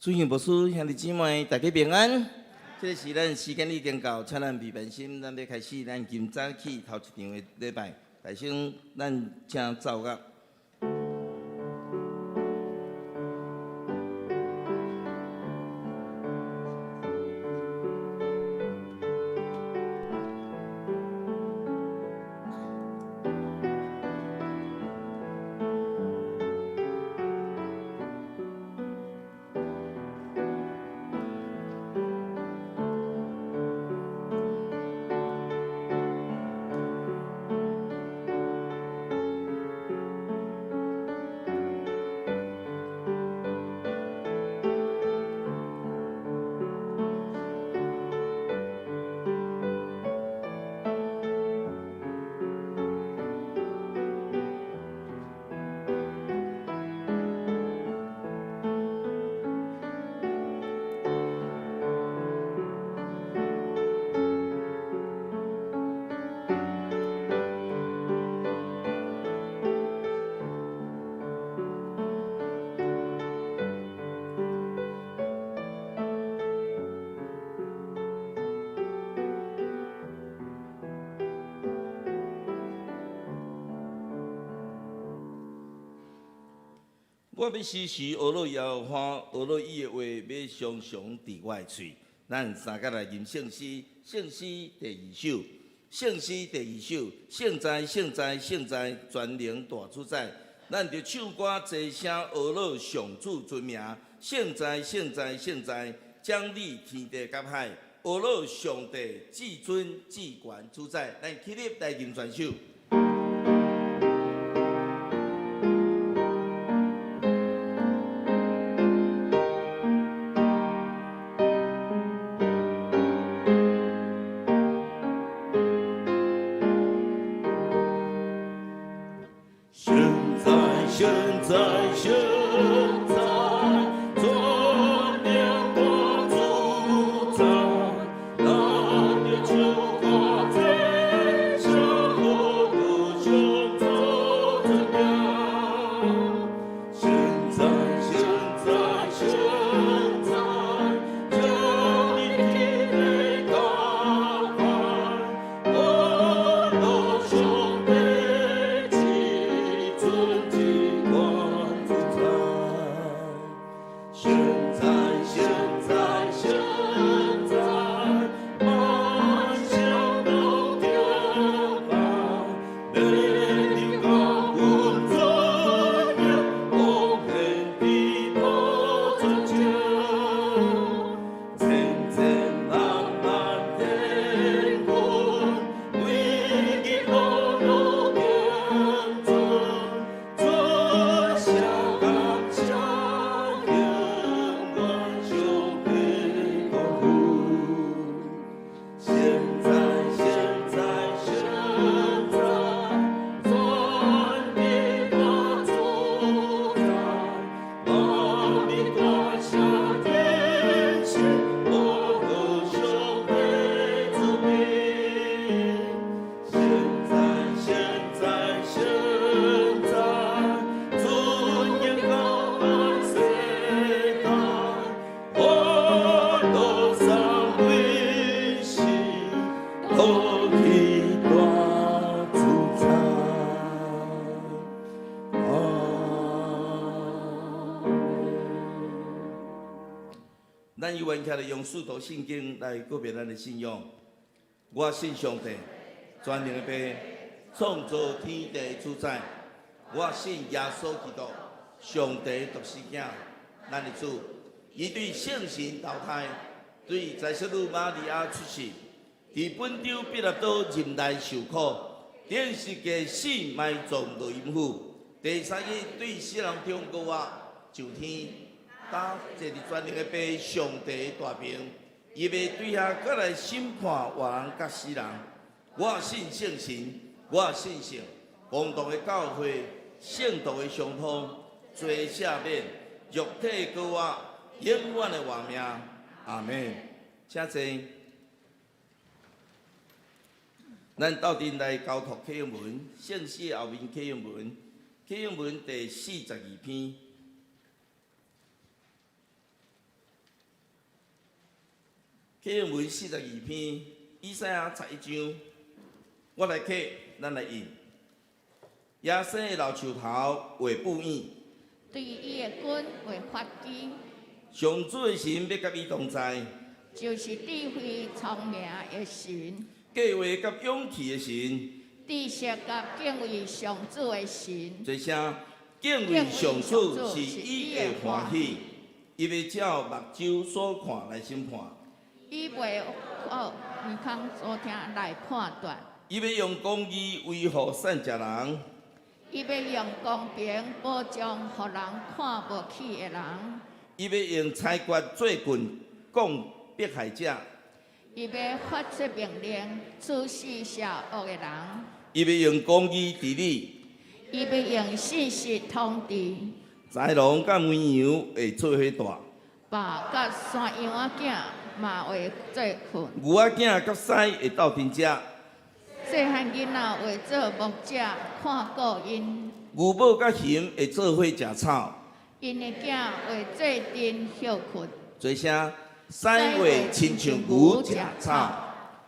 主任牧師兄弟姊妹，大家平安。這个時咱時間已經到，請咱預備心，咱欲開始咱今早起頭一場的禮拜。大聲，咱請奏樂。我欲時時呵咾耶和華，呵咾伊的話欲常常佇我的喙。咱三個來吟聖詩，聖詩第二首，聖詩第二首，聖哉聖哉聖哉，全能大主宰。咱著唱歌齊聲呵咾上主尊名，聖哉聖哉聖哉，掌理天地佮海，呵咾上帝至尊至懸主宰。咱起立來吟全首。咱猶原徛來用使徒信經來告別咱的信仰。我信上帝，全能的父，創造天地的主宰。我信耶穌基督，上帝獨生囝，咱的主。伊對聖神投胎，對宰洗女瑪利亞出世，佇本丟彼拉多忍耐受苦，釘十架死埋葬落陰府，第三日對死人中復活上天。搭坐佇全能的父上帝的大爿，伊欲對遐閣來審判活人佮死人。我信聖神，我信聖公同的教會，聖徒的相通，罪赦免，肉體復活，永遠的活命。阿們。請坐。咱鬥陣來交託啟應文，聖詩後面啟應文，啟應文第42篇。啟應文42篇，以賽亞11章，我來啟，咱來印。耶西的老樹頭會布影，對伊的根會發枝。上主的神欲佮伊同在，就是智慧聰明的神，計劃佮勇氣的神，知識佮敬畏上主的神。齊聲，敬畏上主是伊的歡喜，伊欲照目睭所看來審判。伊袂靠耳孔所聽來判斷。伊欲用公義維護散食人。伊欲用公平保障予人看無起的人。伊欲用裁決做棍摃迫害者。伊欲發出命令，處死邪惡的人。伊欲用公義治理。伊欲用信實統治。豺狼佮綿羊會做伙蹛。豹佮山羊仔囝嘛會做睏。牛仔囝佮獅會鬥陣食。細漢囡仔會做牧者，看顧𪜶。牛母佮熊會做伙食草。𪜶的囝會做陣歇睏。齊聲，獅會親像牛食草。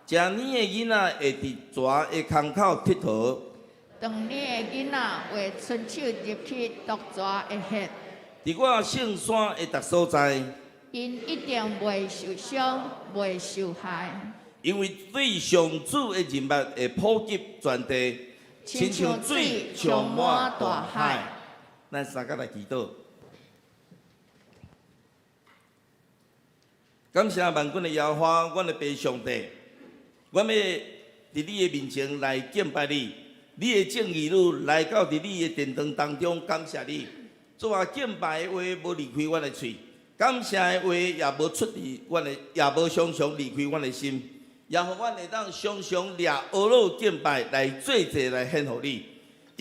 食奶的囡仔會佇蛇的空口𨑨迌。斷奶的囡仔會伸手入去毒蛇的穴。佇我聖山的逐所在，𪜶一定袂受傷，袂受害。因為對上主的仁物會普及全地，親像水充滿大海。咱三個來祈禱。感謝萬軍的耶和華，阮的父上帝，阮欲佇你的面前來敬拜你，你的眾兒女來到佇你的殿堂當中，感謝你。主啊，敬拜的話無離開阮的喙，感謝的話也無出佇阮的，也無常常離開阮的心。也予阮會當常常掠呵咾敬拜來做祭來獻予你，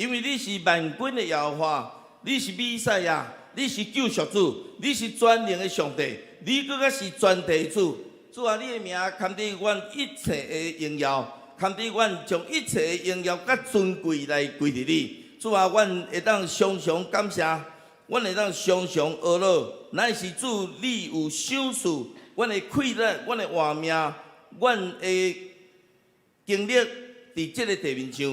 因為你是萬軍的耶和華，你是彌賽亞，你是救贖主，你是全能的上帝，你閣較是全地主。主啊，你的名堪得阮一切的榮耀，堪得阮將一切的榮耀佮尊貴來歸予你。主啊，阮會當常常感謝，阮會當常常呵咾，乃是主你有賞賜，阮的氣力，阮的活命。阮的經歷佇這个地面上，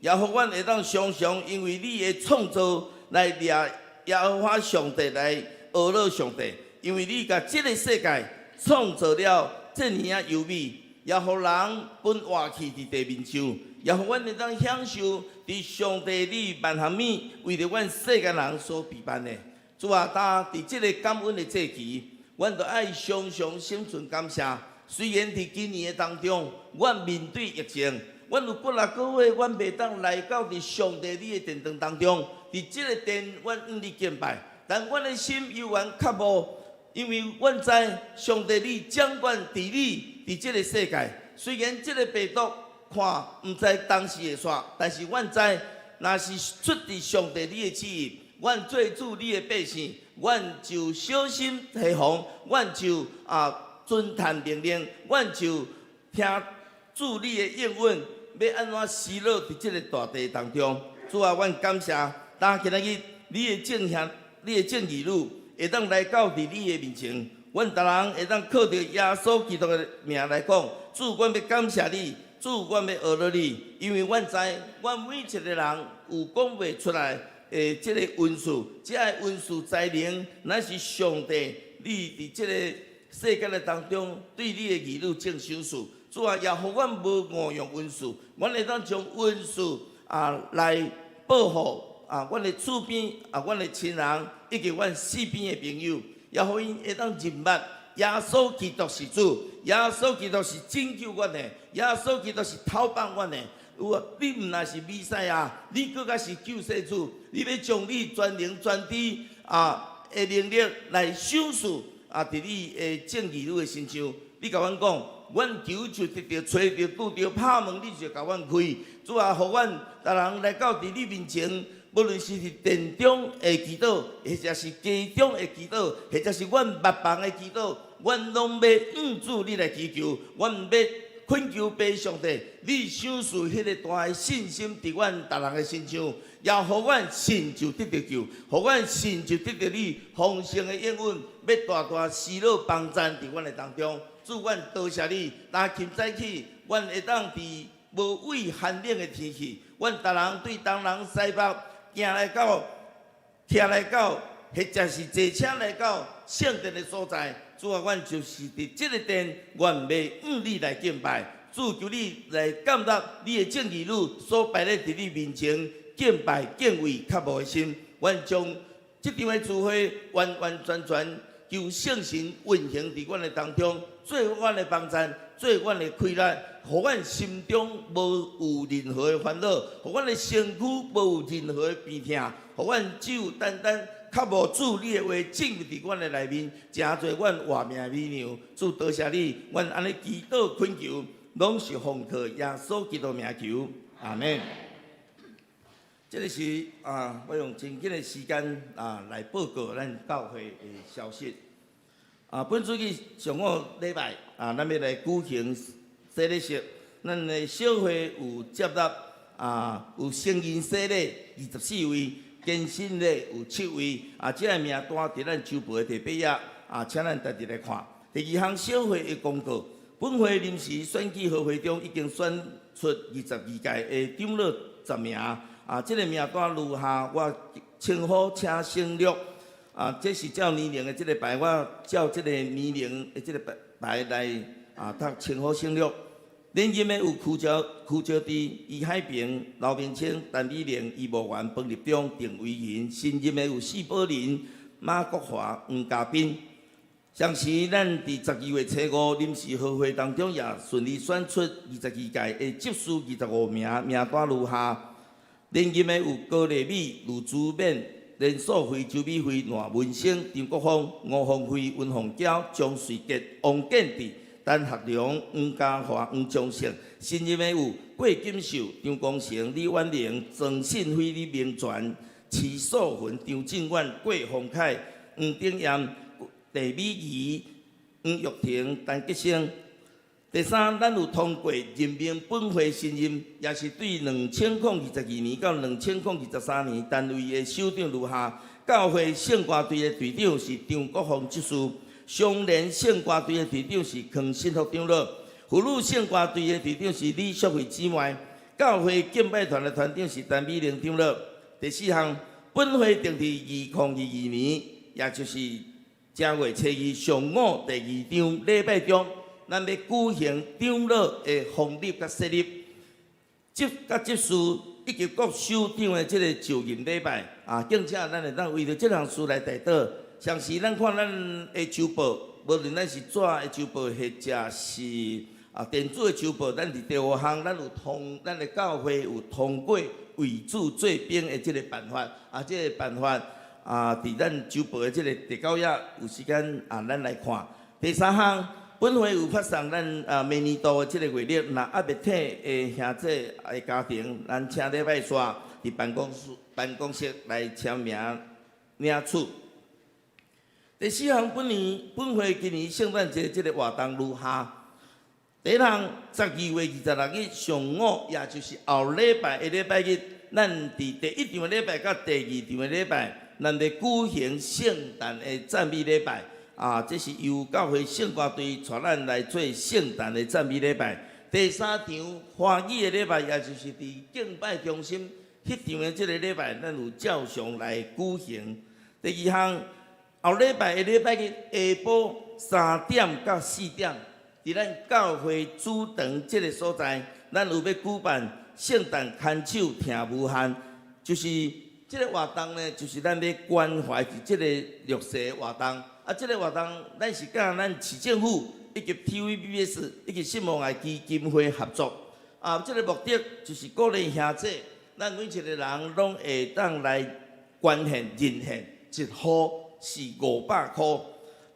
也予阮會當常常因為你的創造來掠耶和華上帝來呵咾上帝，因為你共這个世界創造了這爾仔優美，也予人分活去佇地面上，也予阮會當享受佇上帝你萬項物為著阮世間人所備辦的。主啊，今佇這个感恩的節期，阮著愛常常心存感謝。雖然佇今年的當中，阮面對疫情，阮有幾若個月，阮袂當來到佇上帝你的殿堂當中，佇這个殿，阮向你敬拜，但阮的心猶原渴慕，因為阮知上帝你掌管治理佇這个世界。雖然這个病毒看毋知當時會煞，但是阮知，若是出佇上帝你的旨意，阮做主你的百姓，阮就小心提防，阮就啊。遵趁命令，阮就聽主你的應允，欲按怎施落佇這个大地當中。主啊，阮感謝，今仔日你的眾兄，你的眾兒女會當來到佇你的面前，阮逐人會當靠著耶穌基督的名來講，主，阮欲感謝你，主，阮欲呵咾你，因為阮知，阮每一个人有講袂出來的這个恩賜，這个恩賜才能，乃是上帝你佇這个世間的當中，對你的兒女種賞賜，主啊，也予阮無誤用恩賜，阮會當將恩賜啊來報予啊，阮的厝邊啊，阮的親人以及阮四邊的朋友，也予𪜶會當認捌耶穌基督是主，耶穌基督是拯救阮的，耶穌基督是頭放阮的。有啊，你毋但是彌賽亞，你閣較是救世主，你欲將你全能全知啊的能力來賞賜。啊！佇你的眾兒女的身上，你共阮講，阮求就得著，揣著拄著，拍門你就共阮開。主啊，予阮逐人來到佇你面前，無論是佇殿中的祈禱，或者是家中的祈禱，或者是阮密房的祈禱，阮攏欲向主你來祈求，阮欲懇求父上帝，你賞賜彼个大的信心佇阮逐人的身上，也予阮信就得著救，予阮信就得著你豐盛的應允，欲大大施落幫贊佇阮的當中。主，阮多謝你，打今早起，阮會當佇無畏寒冷的天氣，阮逐人對東南西北行來到，徛來到，或者是坐車來到聖殿的所在。主啊，阮就是佇這个殿，阮欲向你來敬拜。主，求你來感納你的眾兒女所擺咧佇你面前敬拜敬畏渴慕的心。阮將這場的聚會完完全全求聖神運行佇阮的當中，做阮的幫贊，做阮的氣力，予阮心中無有任何的煩惱，予阮的身軀無有任何的病痛，予阮只有單單渴慕主你的話進入佇阮的內面，成做阮活命的米糧。主，多謝你，阮按呢祈禱懇求，攏是奉靠耶穌基督名求，阿們。這个是啊，我用真緊的時間啊來報告咱教會的消息。啊，本主日上午禮拜啊，咱欲來舉行洗禮式。咱的小會有接納啊，有成人洗禮24位，堅振禮有七位。啊，這个名單佇咱週報的第八頁啊，請咱逐日來看。第二項小會的公告，本會臨時選舉合會中已經選出22屆的長老10名。啊，這个名單如下，我稱呼請省略。啊，這是照年齡的這个排，我照這个年齡的這个排排來啊，讀稱呼省略。連任的有柯昭、柯昭智、余海平、劉明清、陳美玲、余慕元、彭立中、鄧維仁。新任的有謝寶林、馬國華、黃嘉賓。同時，咱佇12月初五臨時合會當中，也順利選出22屆的執事25名，名單如下。連任的有高麗美、盧珠勉、連素慧、周美惠、賴文生、張國峰、吳鳳輝、溫鳳嬌、張瑞傑、王建智、陳學良、黃家華、黃長勝。新任的有郭金秀、張光成、李婉玲、曾信輝、李明全、徐素雲、張振遠、郭宏凱、黃鼎艷、鄭美儀、黃玉婷、陳吉生。第三，咱有通過任命本會新任，也是對2022年到2023年單位的首長如下：教會聖歌隊的隊長是張國峰執事，雙連聖歌隊的隊長是康新福長老，婦女聖歌隊的隊長是李淑慧姊妹，教會敬拜團的團長是陳美玲長老。第四項，本會定佇2022年，也就是正月初二上午第二場禮拜中，咱欲舉行長老的封立佮設立，執佮執事以及各首長的這个就任禮拜啊，敬請咱會當為著這項事來代禱。同時，咱看咱的週報，無論咱是紙的週報，或者是啊電子的週報，咱佇第五項，咱有通，咱的教會有通過為主做兵的這个辦法啊，這个辦法啊，佇咱週報的這个第九頁有時間啊，咱來看。第三項，本會有發送咱啊明年度的這个月曆，若猶未退的兄弟的家庭，咱請禮拜三佇辦公室來簽名領取。第四項，本年本會今年聖誕節這个活動如下：第一項，12月26日上午，也就是後禮拜的禮拜日，咱佇第一場的禮拜佮第二場的禮拜，咱欲舉行聖誕的讚美禮拜。啊，這是由教會聖歌隊帶咱來做聖誕的讚美禮拜。第三場華語的禮拜，也就是佇敬拜中心彼場的這个禮拜，咱有照常來舉行。第二項，後禮拜的禮拜日下晡3點到4點，佇咱教會主堂這个所在，咱有欲舉辦聖誕牽手疼無限，就是這个活動呢，就是咱欲關懷佇這个弱勢的活動。啊，這个活動咱是佮咱市政府以及 TVBS 以及信望愛基金會合作。啊，這个目的就是鼓勵兄弟，咱每一个人攏會當來捐獻、認獻一戶是500箍。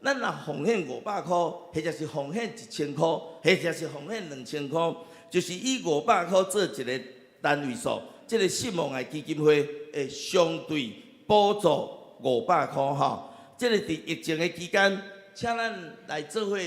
咱若奉獻500箍，或者是奉獻1000箍，或者是奉獻2000箍，就是以五百箍做一个單位數。這个信望愛基金會會相對補助五百箍吼。這个佇疫情的期間，請咱來做伙，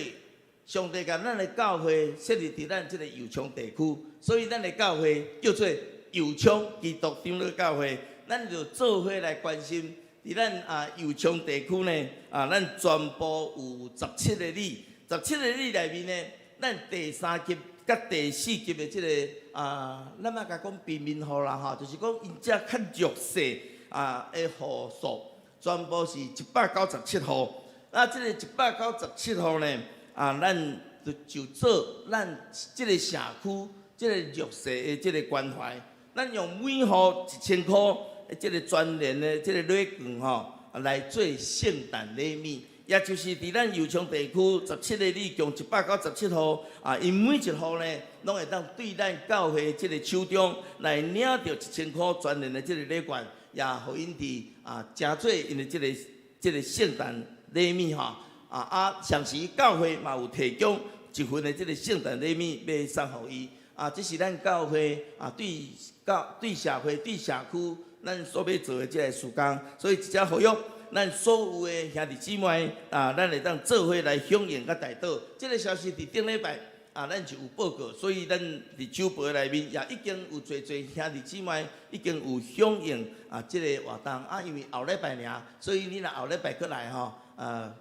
上帝共咱的教會設立佇咱這个右昌地區，所以咱的教會叫做右昌基督長老教會。咱就做伙來關心，佇咱啊右昌地區呢，啊，咱全部有17个里，十七个里內面呢，咱第三級佮第四級的這个啊，咱嘛共講貧民戶啦吼，就是講𪜶遮較弱勢啊的戶數，全部是一百九十七戶。啊，這个一百九十七戶呢，啊，咱就做咱這个社區這个弱勢的這个關懷，咱用每戶一千箍，這个全聯的這个禮券吼，來做聖誕禮物。也就是佇咱右昌地區十七個里共一百九十七戶，啊，𪜶每一戶呢，攏會當對咱教會這个手中來領著一千箍全聯的這个禮券，也予𪜶佇啊，誠做𪜶的這个聖誕禮物吼，啊，同時教會嘛有提供一份的這个聖誕禮物欲送予伊，啊，這是咱教會啊對教對社會對社區咱所欲做的這个事工，所以這遮呼籲咱所有的兄弟姊妹啊，咱會當做伙來響應佮代禱。這个消息佇頂禮拜啊，咱就有報告，所以咱佇周報內面也已經有濟濟兄弟姊妹已經有響應啊，這个活動啊，因為後禮拜爾，所以你若後禮拜閣來吼，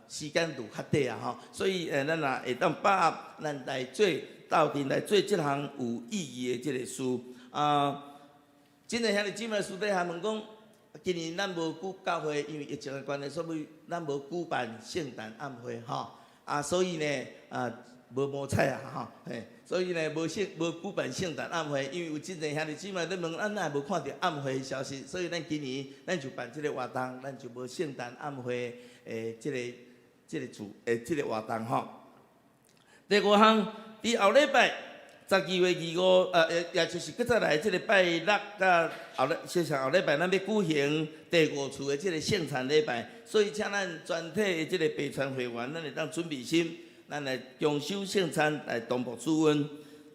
時間就較短啊吼，所以咱若會當把握，咱來做鬥陣來做這項有意義的這个事啊。真濟兄弟姊妹私底下問講，今年咱無舉教會，因為疫情的關係，所以咱無舉辦聖誕晚會吼。啊，所以呢，啊，無摸彩啊吼，嘿，所以呢，無舉辦聖誕晚會，因為有真濟兄弟姊妹咧問，咱哪會無看著晚會的消息？所以咱今年咱就辦這个活動，咱就無聖誕晚會的這个主的這个活動吼。第五項，佇後禮拜12月25，也就是閣再來這个拜六佮後禮，實際後禮拜咱欲舉行第五次的這个聖餐禮拜，所以請咱全體的這个白傳會員，咱會當準備心，咱來共守聖餐，來同沐主恩。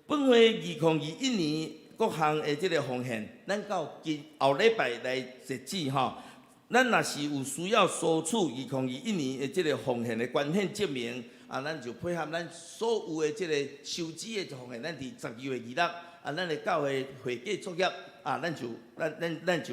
本會2021年各項的這个奉獻，咱到今後禮拜來截止吼。咱若是有需要索取2021年的這个奉獻的捐獻證明，啊，咱就配合咱所有的這个收支的奉獻，咱佇12月26，啊，咱的教會會計作業，啊，咱就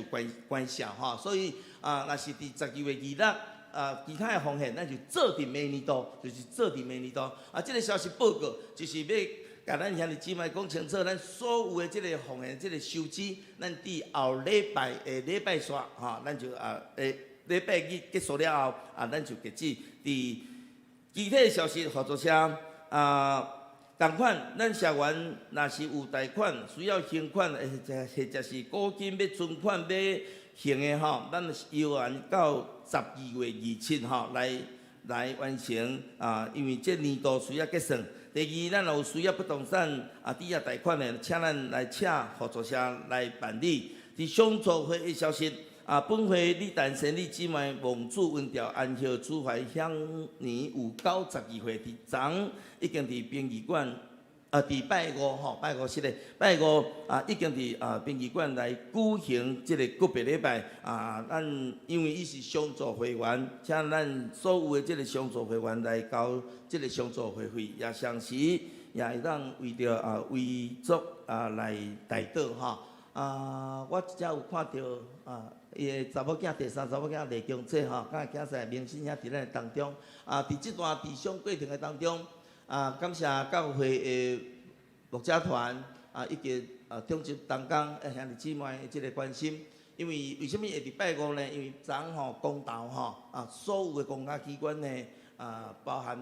關關銷吼。所以啊，若是佇十二月二六，啊，其他的奉獻，咱就做佇明年度，就是做佇明年度。啊，這个消息報告就是欲共咱兄弟姊妹講清楚，咱所有的這个奉獻、這个收支，咱佇後禮拜的禮拜煞，吼，咱就啊，禮拜日結束了後，啊，咱就截止。佇具體消息合作社啊，仝款，咱社員若是有貸款需要還款，或者是股金欲存款欲還的吼，咱猶原到12月27吼來完成啊，因為這年度需要結算。第二，咱若有需要不動產啊抵押貸款的，請咱來請合作社來辦理。佇上座會的消息啊，本會李誕仙女姊妹望主恩召安息主懷享年有92歲，佇昨已經佇殯儀館啊，佇拜五吼，拜五是咧，拜五啊，已經佇啊殯儀館來舉行這个告別禮拜啊。咱因為伊是上座會員，請咱所有的這个上座會員來交這个上座會費，也同時也會當為著啊遺囑啊來代禱吼。啊，我這有看著啊，伊的查某囝第三查某囝李強姐吼，佮囝婿明信兄佇咱的當中。啊，佇這段治喪過程的當中，啊，感謝教會的牧者團啊，以及啊長執同工兄弟姊妹的這个關心。因為為啥物會佇拜五呢？因為昨吼公投吼啊，所有的公家機關呢啊，包含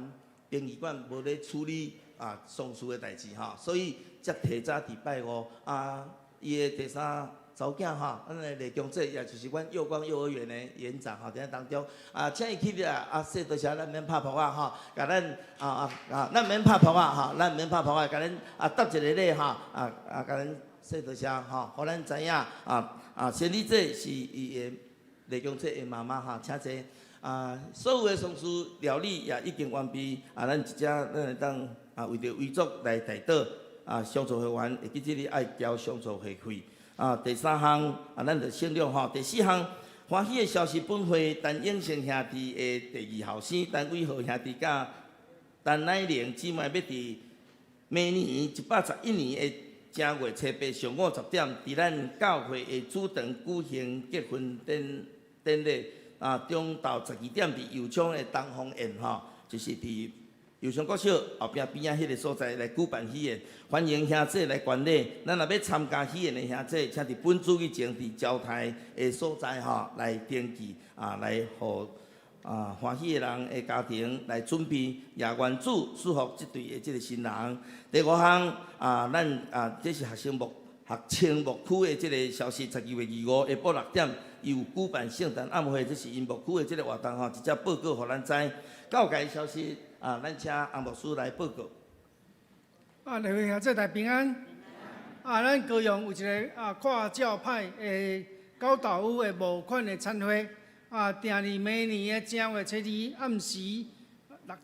殯儀館無咧處理啊喪事的代誌吼，所以才提早佇拜五啊。伊的第三查某囝吼，咱的李強姐，也就是阮幼光幼兒園的園長吼，佇咱當中啊，請伊起來啊，說多謝咱免拍噗仔吼，共咱啊啊啊，咱免拍噗仔吼，咱免拍噗仔，共咱啊答一个禮吼，啊啊，共咱說多謝吼，予咱知影啊啊，仙女姐是伊的李強姐的媽媽吼，請坐啊，所有的喪事料理也已經完畢啊，咱一遮咱會當啊為著遺囑來代禱。啊，上座會員會記這裡愛交上座會費。啊，第三項啊，咱就省略吼。第四項，歡喜的消息，本會陳永成兄弟的第二後生陳偉豪兄弟佮陳乃玲姊妹，欲佇明年111年的正月初八上午10點，佇咱教會的主堂舉行結婚典禮。啊，中晝12點佇右昌的東方宴吼，就是佇。右上國小後壁邊仔彼个所在來舉辦喜宴，歡迎兄姊來觀禮。咱若欲參加喜宴的兄姊，請佇本主日前佇招待的所在吼來登記啊，來予啊歡喜的人的家庭來準備，也願主祝福這對的這个新人。第五項啊，咱啊這是學生牧學青牧區的這个消息，12月25下晡6點，伊有舉辦聖誕晚會，這是𪜶牧區的這个活動吼，直接報告予咱知。教界消息啊，咱請洪牧師來報告。啊，兩位兄姊大平安。啊，咱高雄有一个啊跨教派的九道有的募款的餐會，啊，定佇明年的正月初二暗時6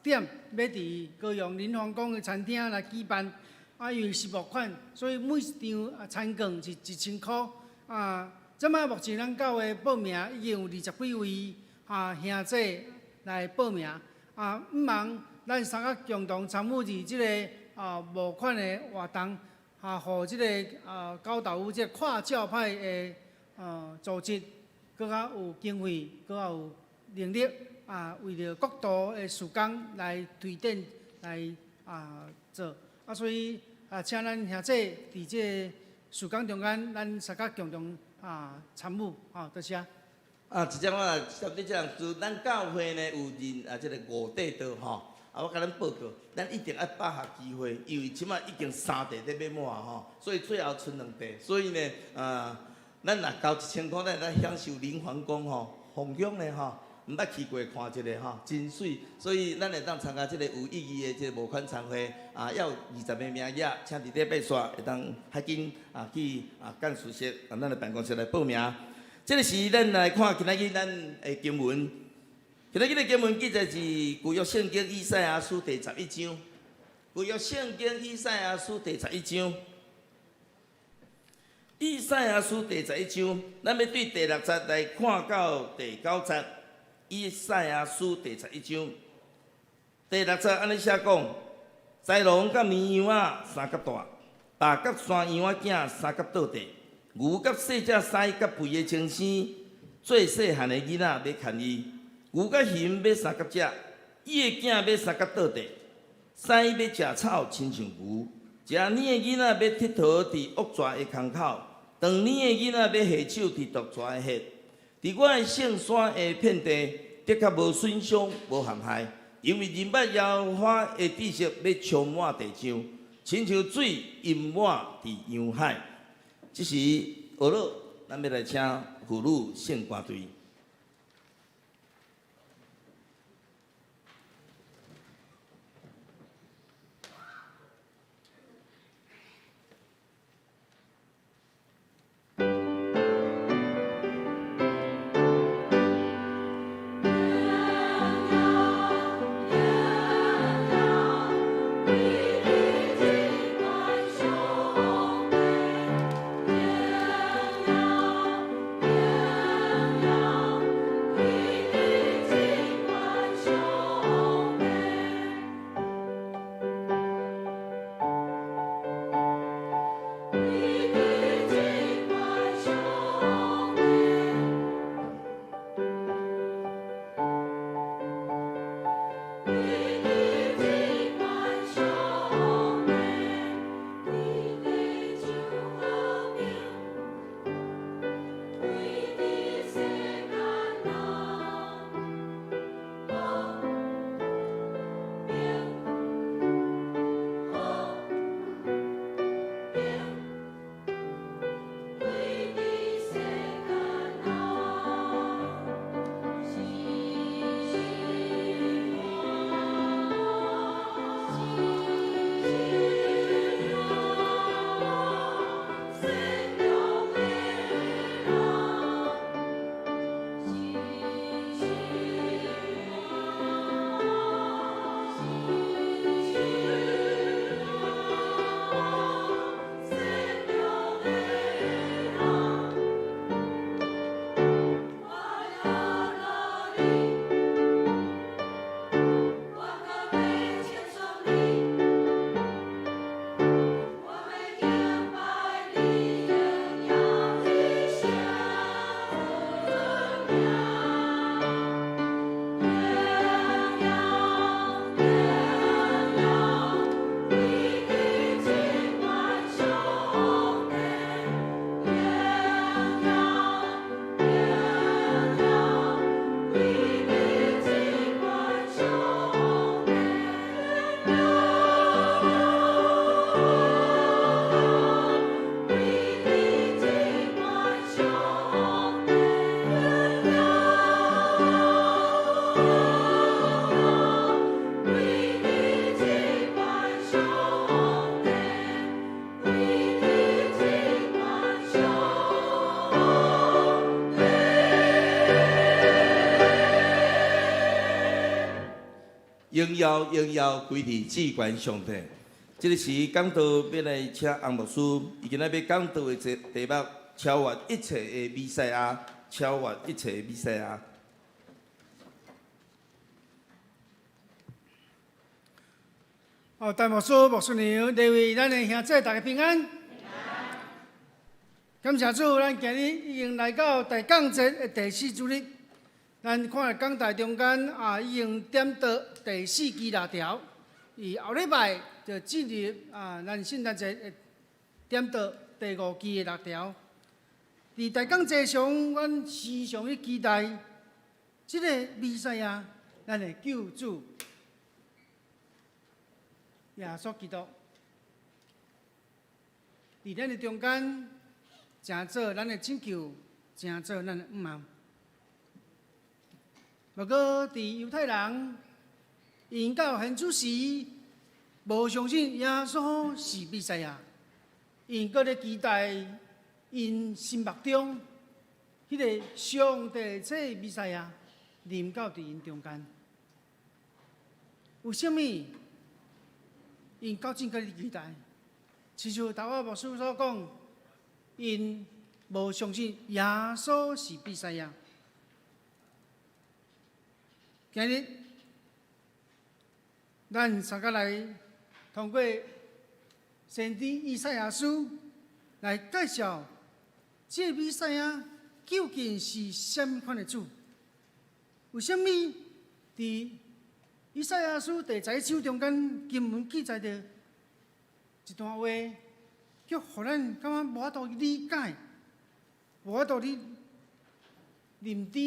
點，欲佇高雄林皇宮的餐廳來舉辦。啊，因為是募款，所以每一張啊餐券是1000箍。啊，這擺目前咱教會報名已經有20幾位啊兄姊來報名。啊，毋茫咱三个共同參與佇這个啊募款的活動，啊，予這个啊九道有這个跨教派的啊組織，閣較有經費，閣較有能力啊，為著國度的事工來推展來啊做。啊，所以啊，請咱兄姊佇這个事工中間，咱三個共同啊參與，吼，多謝。啊，直接我來針對這項事，咱教會呢有認啊這个五塊道吼，啊，我共恁報告，咱一定愛把握機會，因為這擺已經三塊咧欲滿吼，所以最後賰兩塊，所以呢，啊，咱若交1000箍，咱會當享受林皇宮吼，風景呢吼，毋捌去過看一下吼，真媠，所以咱會當參加這个有意義的這个募款餐會，啊，猶有20个名額，請佇禮拜煞會當較緊啊去啊幹事室啊，咱的辦公室來報名。這个時，咱來看今仔日咱的經文。今仔日的經文記載是舊約聖經以賽亞書第十一章。舊約聖經以賽亞書第十一章。以賽亞書第十一章，咱欲對第六節來看到第九節。以賽亞書第十一章第六節按呢寫講：豺狼佮綿羊仔相佮蹛，貘佮山羊仔囝相佮倒地。牛佮細隻獅佮肥的青生，做細漢的囡仔欲牽伊。牛佮熊欲相佮食，伊的囝欲相佮倒地。獅欲食草，親像牛。食奶的囡仔欲𨑨迌佇惡蛇的空口，斷奶的囡仔欲下手佇毒蛇的穴。佇我的聖山的遍地，的確無損傷、無陷害，因為認捌耶和華的知識欲充滿地上，親像水淹滿佇洋海。這時，學樂，咱欲來請婦女聖歌隊。耀榮耀歸予至懸上帝。這个時講道欲來請洪牧師，伊今仔欲講道的這題目：超越一切的彌賽亞，超越一切的彌賽亞。哦，大牧師、牧師娘，各位咱的兄姊，大家平安。感謝主，咱今日已經來到大降節的第四主日。咱看講台中間啊，已經點著第四支蠟燭，伊後禮拜就進入啊，咱聖誕節會點著第五支的蠟燭。佇大降節上，阮時常去期待這个彌賽亞，咱的救主耶穌基督，佇咱的中間，成做咱的拯救，成做咱的盼望。不過，佇猶太人，𪜶到現此時無相信耶穌是彌賽亞，𪜶閣咧期待𪜶心目中彼个上帝這彌賽亞臨到佇𪜶中間。為啥物𪜶到這閣咧期待？親像頭仔牧師所講，𪜶無相信耶穌是彌賽亞。今日，咱三個來通過先知以賽亞書來介紹這個彌賽亞究竟是啥物款的主？為啥物佇以賽亞書第十一章中間經文記載著一段話，卻予咱感覺無法度理解，無法度去認知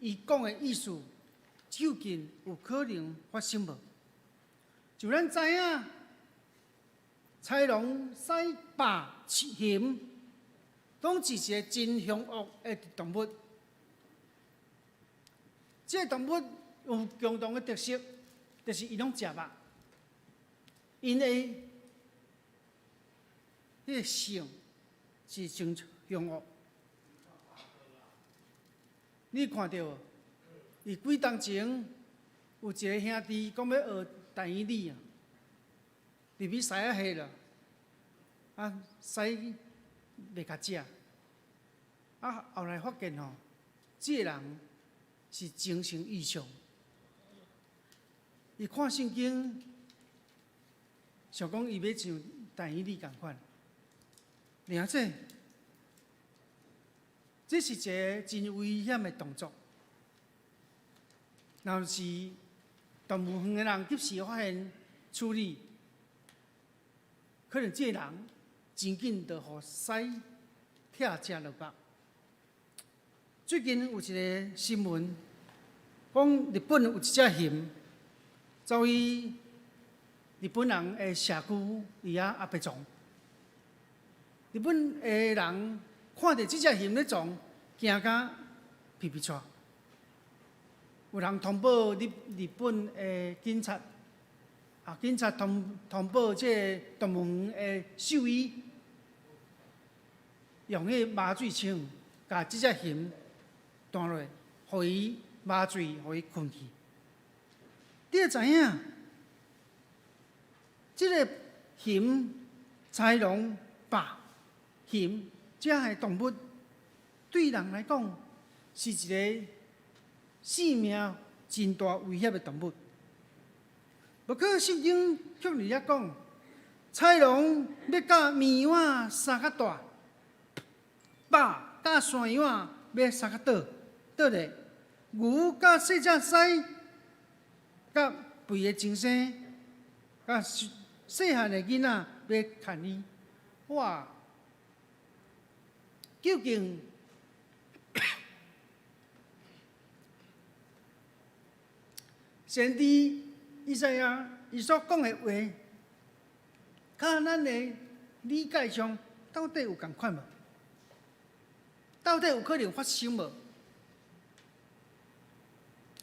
伊講的意思。究竟有可能發生無？就咱知影，豺狼、獅、豹、熊，攏是一个真兇惡的動物。這个動物有共同的特色，就是伊攏食肉。𪜶的彼个性是真兇惡。你看著無？佇幾冬前，有一个兄弟講欲學但以理啊，入去獅仔下啦，啊，獅袂共食，啊，後來發現吼，這个人是精神異常，伊看聖經，想講伊欲像但以理仝款，爾這，這是一个真危險的動作。若是動物園的人及時發現處理，可能這个人真緊就予獅拆食落腹。最近有一个新聞，講日本有一隻熊走去日本人的社區佇遐阿伯撞。日本的人看著這隻熊咧撞，驚甲皮皮掣。有人通報日日本的警察，啊，警察通通報這个動物園的獸醫，用彼个麻醉槍共這隻熊彈落，予伊麻醉，予伊睏去。你會知影，這个熊、豺狼、豹、熊這个動物，對人來講是一个性命真大威脅的動物。不過聖經卻佇遐講，豺狼欲佮綿羊相較大，豹佮山羊欲相較倒倒咧，牛佮細隻獅，佮肥的精生，佮細漢的囡仔欲牽伊，哇！究竟先知以賽亞伊所講的話，佮咱的理解上到底有仝款無？到底有可能發生無？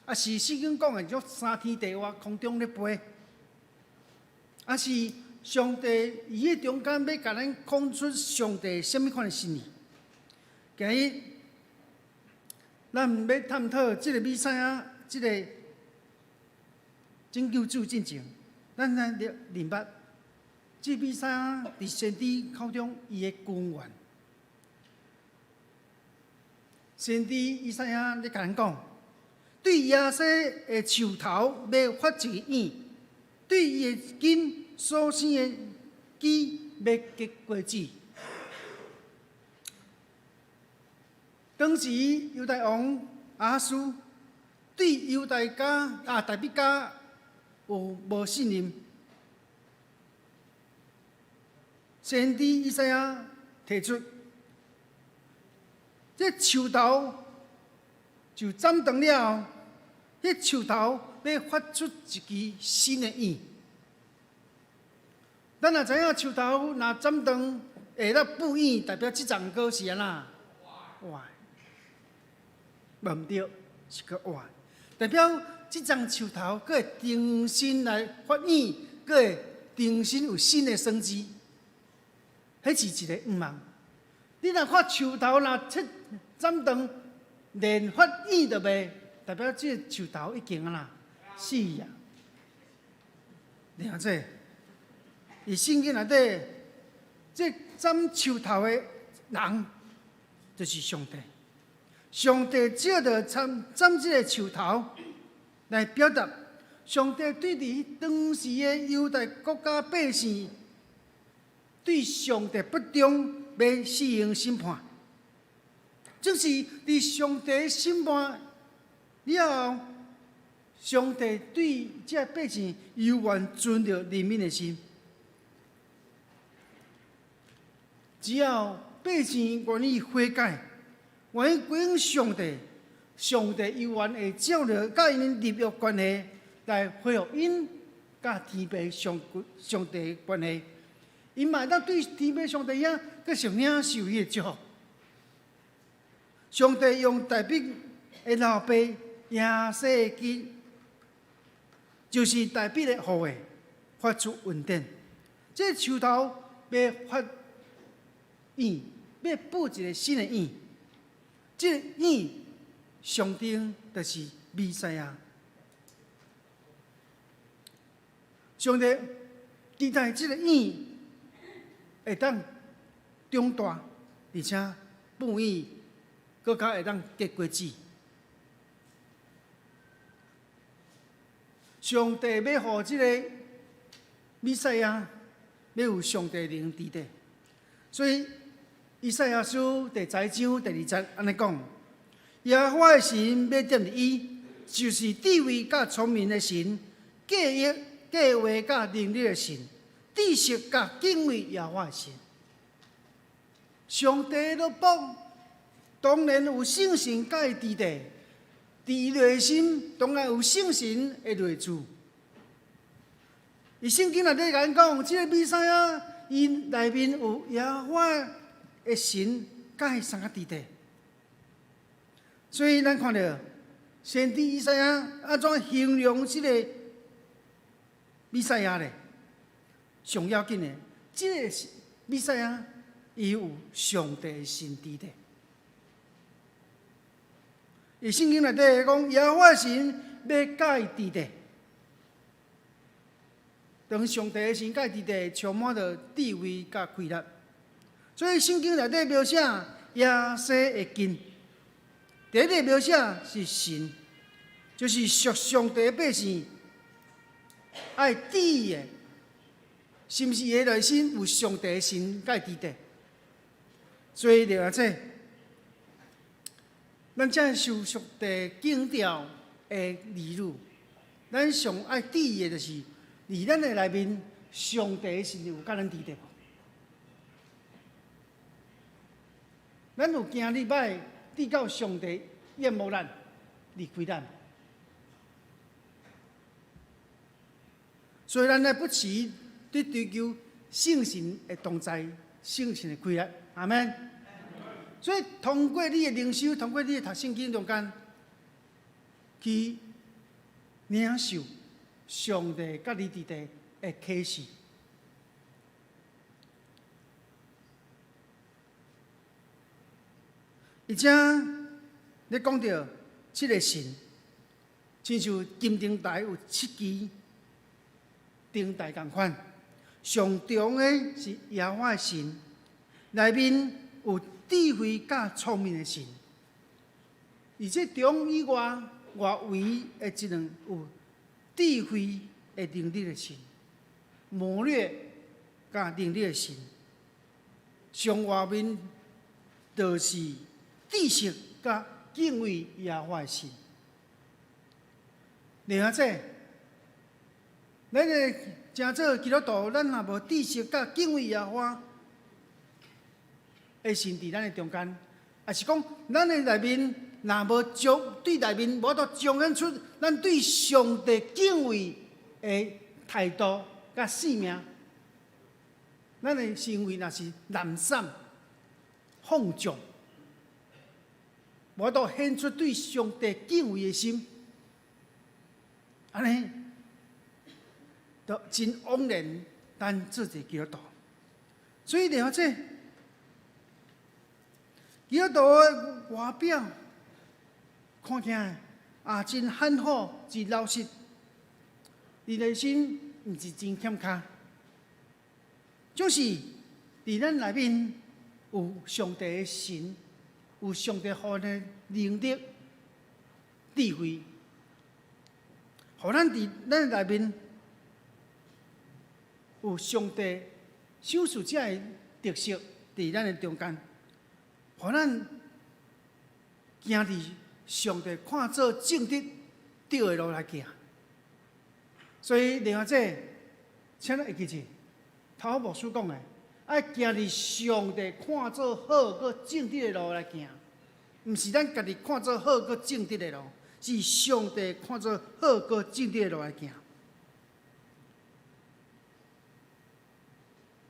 抑是聖經講的足三天地外空中咧飛？抑是上帝伊佇中間欲共咱講出上帝啥物款的心意？今日咱欲探討這个彌賽亞，這个拯救主進前，咱來認捌這彌賽亞佇先知口中伊的根源。先知以賽亞咧共咱講，對耶西的樹頭欲發一个湧，對伊的根所生的枝欲結果子。當時猶大王亞哈斯對猶大家啊大衛家有無信任？先知以賽亞提出，這樹頭就斬斷了後，彼樹頭欲發出一支新的湧。咱若知影樹頭若斬斷會當布湧，代表這叢果是按怎？活，無毋對，是閣活。代表這叢樹頭閣會重新來發湧，閣會重新有新的生機。彼是一个向望。你若看樹頭若切斬斷，連發湧都袂，代表這個樹頭已經按怎死啊！了解？佇聖經內底，這斬樹頭的人就是上帝。上帝藉著斬斬這个樹頭來表達上帝對佇當時的猶大國家百姓對上帝不忠，欲施行審判。正是佇上帝審判了後，上帝對這百姓猶原存著憐憫的心。只要百姓願意悔改，願意歸向上帝，上帝猶原會照著佮𪜶立約關係來恢復𪜶佮天父上上帝關係。𪜶嘛會當對天父上帝遐繼續領受彼个祝福。上帝用大衛的老爸耶西的根，就是大衛的後裔，發出恩典。這樹頭欲發湧，欲布一個新的湧。這個湧象徵就是彌賽亞。上帝期待這個湧會當長大，而且布湧，閣較會當結果子。上帝欲予這个彌賽亞，欲有上帝靈佇底，所以以賽亞書第十章第二節按呢講：耶和華的神欲踮佇伊，就是智慧佮聰明的神，計憶計劃佮能力的神，知識佮敬畏耶和華的神。上帝的奴僕當然有聖神佮伊佇底，佇伊內心當然有聖神的內住。佇聖經內底共咱講，這个彌賽亞伊內面有耶和華的神佮伊相佮佇底，所以咱看著先知以賽亞按怎形容這个彌賽亞咧？上要緊的，這个彌賽亞伊有上帝的神佇底。佇聖經內底講，耶和華神欲佮伊佇底，當上帝的神佮伊佇底，充滿著智慧佮氣力。所以聖經內底描寫耶西的根，第一个描寫是神，就是屬上帝的百姓愛注意的，是毋是伊的內心有上帝的神佮伊佇底？所以著按這，咱遮受上帝敬重的兒女，咱上愛注意的就是，佇咱的內面，上帝的神有佮咱佇底無？咱有行禮拜，直到上帝厭惡咱，離開咱。所以咱愛不時佇追求聖神的同在，聖神的氣力。阿們。所以通過你的靈修，通過你的讀聖經中間，去領受上帝佮你佇底的啟示。而且咧講著七个神，親像金燈台有七支頂台仝款，上重的是耶和華的神，內面有智慧佮聰明的神。而這中以外，外圍的這兩有智慧的能力的神，謀略佮能力的神。上外面就是知識佮敬畏耶和華的神。另外這，咱的成做基督徒，咱若無知識佮敬畏耶和華的神佇咱的中間，抑是講咱的內面若無將對內面無法度彰顯出咱對上帝敬畏的態度佮性命，咱的行為若是懶散、放縱，無法度顯出對上帝敬畏的心，按呢，就真枉然咱做一个基督徒。所以了解基督徒的外表看起來啊，真憨好，真老實，佇內心毋是真欠卡，就是佇咱內面有上帝的神，有上帝予咱的能力、智慧，予咱佇咱內面有上帝賞賜這个特色佇咱的中間，予咱行佇上帝看做正直對的路來行。所以另外這，請咱會記住，頭牧師講的，愛行佇上帝看做好閣正直的路來行，毋是咱家己看做好閣正直的路，是上帝看做好閣正直的路來行。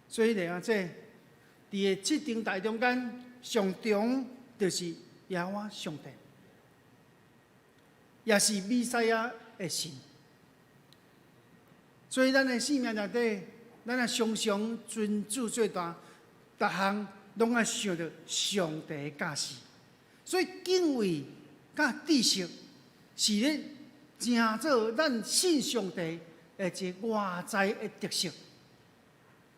所以另外這，佇個七重大中間，上重就是耶和華上帝，也是彌賽亞的神。所以咱的生命內底，咱若常常尊主做大，逐項攏愛想著上帝的教示。所以敬畏佮知識是咧成做咱信上帝的一個外在的特色。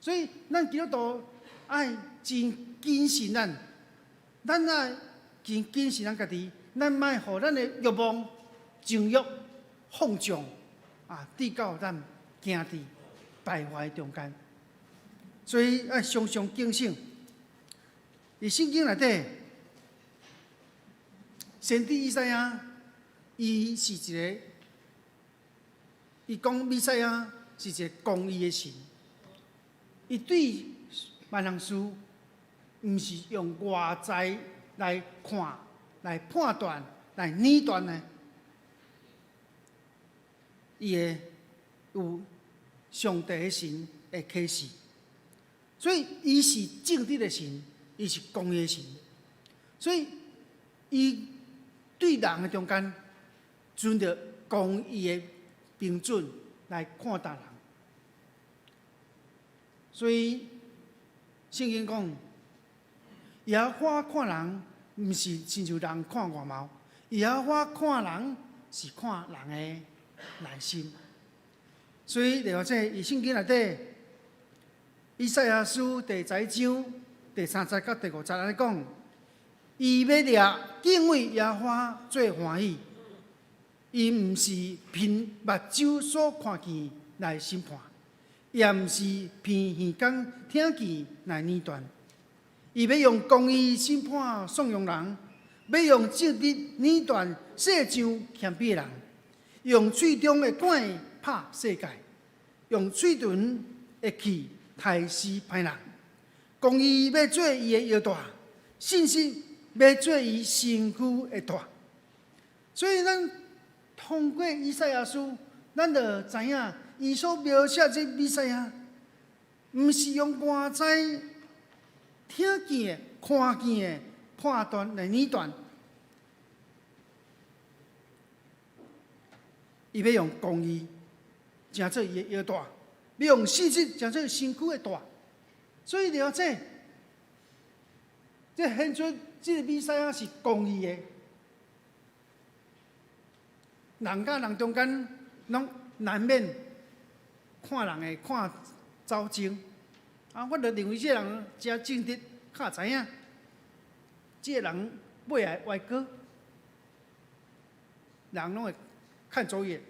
所以咱基督徒愛真謹慎咱，咱愛真謹慎咱家己，咱莫予咱的欲望、情欲放縱啊，致到咱行佇敗壞中間。所以愛常常警醒。佇聖經內底，先知以賽亞，伊是一个，伊講彌賽亞是一個公義的神。伊對萬人事，毋是用外在來看、來判斷、來論斷的。伊會有上帝的神的啟示，所以伊是正直的神，伊是公義的神，所以伊對人的中間，遵著公義的標準來看待人。所以聖經講，耶和華看人，毋是親像人看外貌，耶和華看人是看人的內心。所以，另外這佇聖經內底，以賽亞書第十一章第三節佮第五節按呢講，伊欲掠敬畏耶和華做歡喜，伊毋是憑目睭所看見來審判，也毋是憑耳孔聽見來論斷。伊欲用公義審判散庸人，欲用正直論斷世上謙卑的人，用喙中的管拍世界，用喙唇的氣刣死歹人。公義欲做伊的腰帶，信實欲做伊身軀的帶。所以，咱通過以賽亞書，咱就知影伊所描寫這彌賽亞，毋是用外在聽見的、看見的判斷來論斷，伊欲用公義成做伊的腰帶，欲用信實成做身軀的帶。所以了解，這顯出這個彌賽亞是公義的，人佮人中間攏難免看人會看走鐘。啊，我就認為這個人誠正直，較知影。這個人尾會歪過，人攏會看走眼，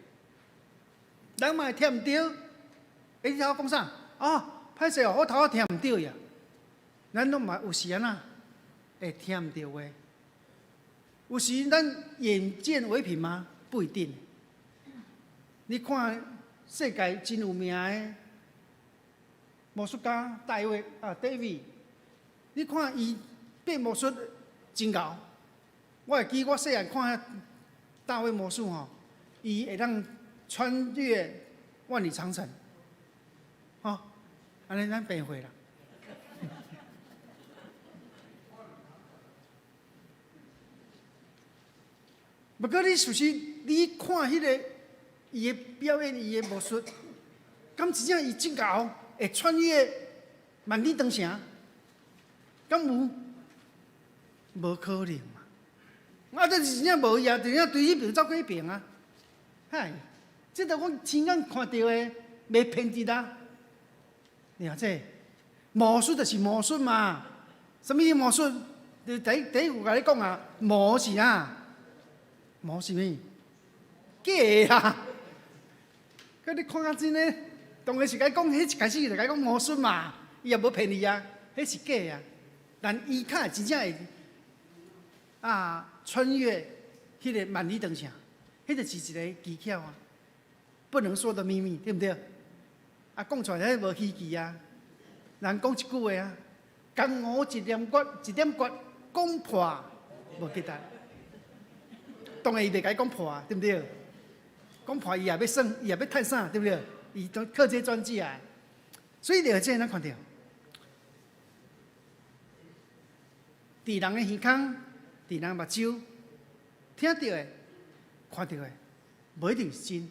人嘛會聽毋著。欸，你頭講啥？哦，歹勢哦，我頭仔聽毋著呀。咱攏嘛有時按怎會聽毋著話？有時咱眼見為憑嗎？不一定。你看世界真有名的魔術家大衛啊，David，你看伊變魔術真𠢕。我會記我細漢看大衛魔術吼，伊會當穿越萬里長城，吼，按呢咱變會啦。不過你是不是你看彼个伊的表演，伊的魔術，敢真正伊真𠢕會穿越萬里長城？敢有？無可能嘛！啊，這是真正無伊啊，真正對彼爿走過彼爿啊！嗨，這著我親眼看著的，袂騙佇啦。了解？魔術就是魔術嘛，啥物魔術？就第一第一句共你講啊，魔是啥？魔是啥物？假的啦！佮你看較真的，當然是共伊講，彼一開始就共伊講魔術嘛，伊也無騙你啊，彼是假的啊。但伊較會真正會啊，穿越彼個萬里長城，彼個是一個技巧啊，不能說的秘密，對毋對？啊，講出來彼無稀奇啊。人講一句話啊，江湖一點骨，一點骨，講破無記得。當然伊袂共伊講破啊，對毋對？講破伊也欲耍，伊也欲趁啥，對毋對？伊都靠這轉食的。所以就這咱看著，佇人的耳孔，佇人目睭，聽著的、看著的，無一定是真，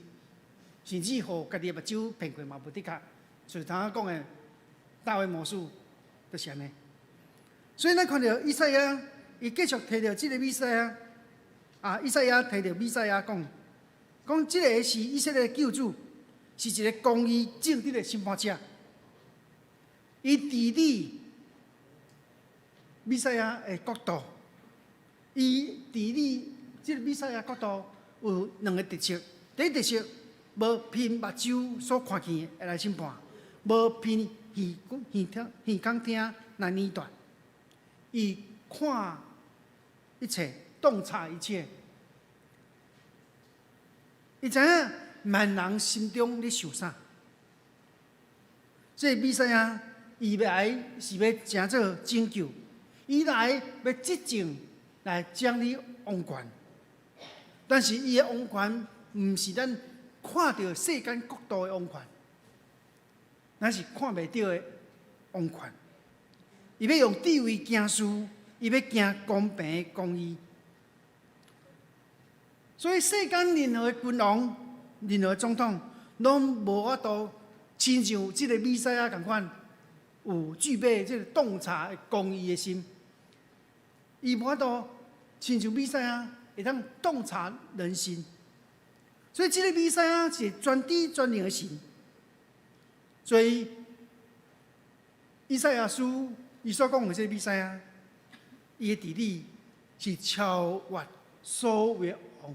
甚至予家己的目睭騙過嘛無的確。像頭仔講的大衛魔術，就是按呢。所以咱看著以賽亞，伊繼續提著這个彌賽亞，啊，以賽亞提著彌賽亞講，講這个是以色列的救主，是一个公義正直的審判者。伊治理彌賽亞的國度，伊治理這个彌賽亞國度有兩个特色。第一特色，無憑目睭所看見的來審判，無憑耳耳聽耳孔聽來論斷。伊看一切，洞察一切。伊知影萬人心中咧想啥。這个彌賽亞，伊欲來是欲成做拯救，伊來欲執政來掌理王權。但是伊的王權毋是咱看著世間國度的王權，咱是看袂著的王權。伊欲用智慧行事，伊欲行公平公義。所以世間任何的君王、任何總統，攏無法度親像這个彌賽亞仝款，有具備這个洞察公義的心。伊無法度親像彌賽亞會當洞察人心。所以這个彌賽亞是全知全能的神。所以以賽亞書伊所講的這个彌賽亞，伊的治理是超越所有的王。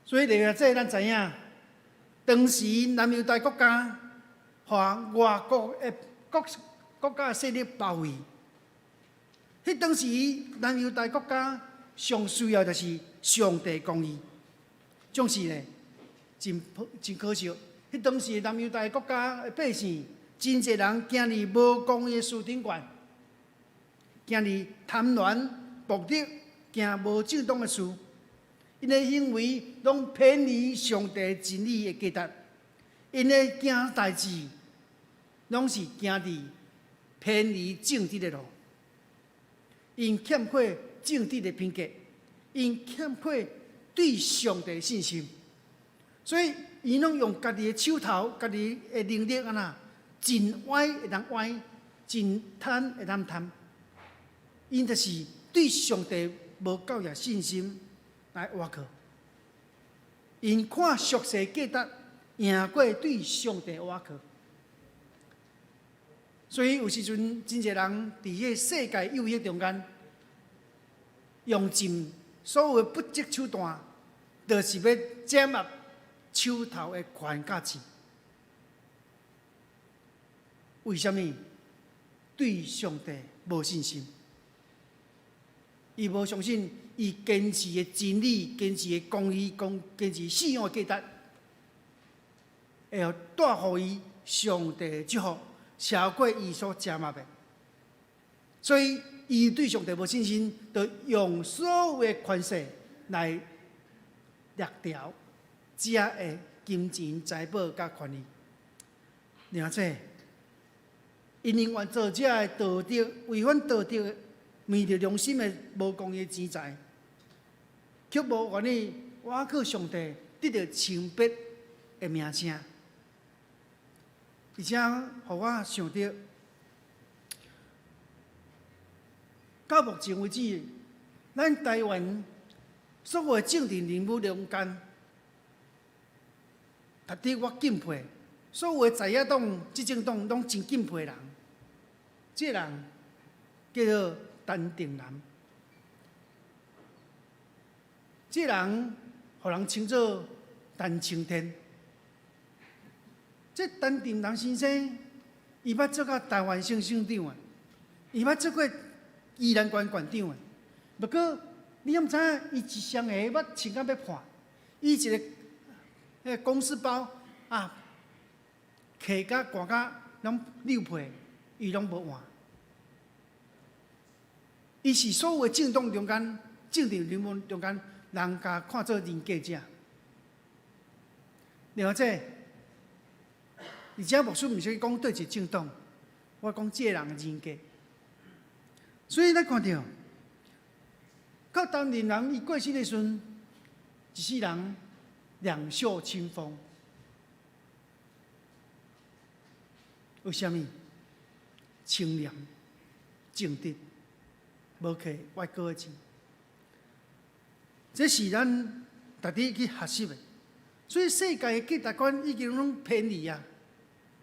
所以嚟啊，這咱知影，當時南猶大國家予外國的國國家勢力包圍。彼當時南猶大國家上需要就是上帝公義，總是呢，真真可惜。彼當時南猶大國家的百姓，真濟人行佇無公義的事頂懸，行佇貪婪、暴力、行無正當的事，𪜶的行為攏偏離上帝真理的價值，𪜶的行代誌攏是行佇偏離正直的路，𪜶欠缺正直的品格，𪜶欠缺對上帝的信心，所以𪜶攏用家己的手頭、家己的能力按怎，真歪會當歪，真貪會當貪，𪜶就是對上帝無夠額信心來倚靠。𪜶看俗世價值贏過對上帝倚靠。所以有時陣真濟人佇彼個世界誘惑中間，用盡所有的不擇手段，就是欲掌握手頭的權佮錢。為啥物？對上帝無信心，伊無相信伊堅持的真理、堅持的公義、講堅持信仰的價值，會帶予伊上帝的祝福，超過伊所掌握的。所以，伊對上帝無信心，就用所有的權勢來掠奪遮的金錢、財寶佮權力。而且，𪜶寧願做這个道德違反道德、昧著良心的無公義的錢財，卻無願意倚靠上帝得著清白的名聲。而且，予我想著，到目前為止，咱台灣所有的政治人物中間，值得我敬佩，所有的在野黨、執政黨攏真敬佩的人，這個人叫做陳定南。這個人予人稱做陳青天。這陳定南先生，伊捌做過台灣省省長啊，伊捌做過宜蘭縣縣長啊。不過你敢知影？伊一雙鞋捌穿甲欲破，伊一个彼个公事包啊，揢甲捾甲攏溜破，伊攏無換。伊是所有的政黨中間、政治人物中間，人共看做人格者。了解？而且牧師毋是講佗一個政黨，我講這個人的人格。所以咱看著，到陳定南伊過身的時陣，一世人兩袖清風。為啥物？清廉、正直，無揢外國的錢。這是咱值得去學習的。所以世界的價值觀已經攏偏離啊！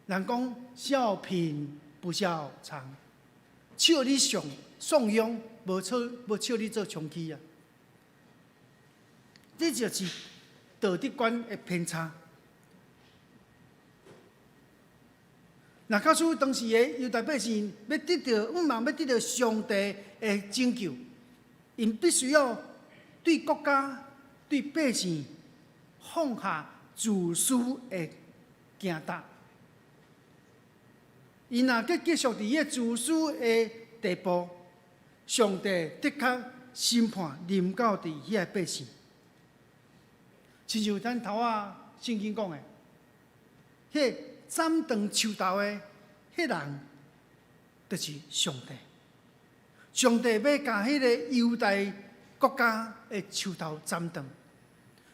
人講笑貧不笑娼，笑你上送養，無笑無笑你做娼妓啊！這就是道德觀的偏差。若假使當時的猶大百姓欲得著，向望欲得著上帝的拯救，𪜶必須要對國家、對百姓放下自私的行動。𪜶若閣繼續佇彼個自私的地步，上帝的確審判臨到佇彼个百姓。親像咱頭仔聖經講的，彼个斬斷樹頭的彼人，就是上帝。上帝欲共彼个猶大國家的樹頭斬斷。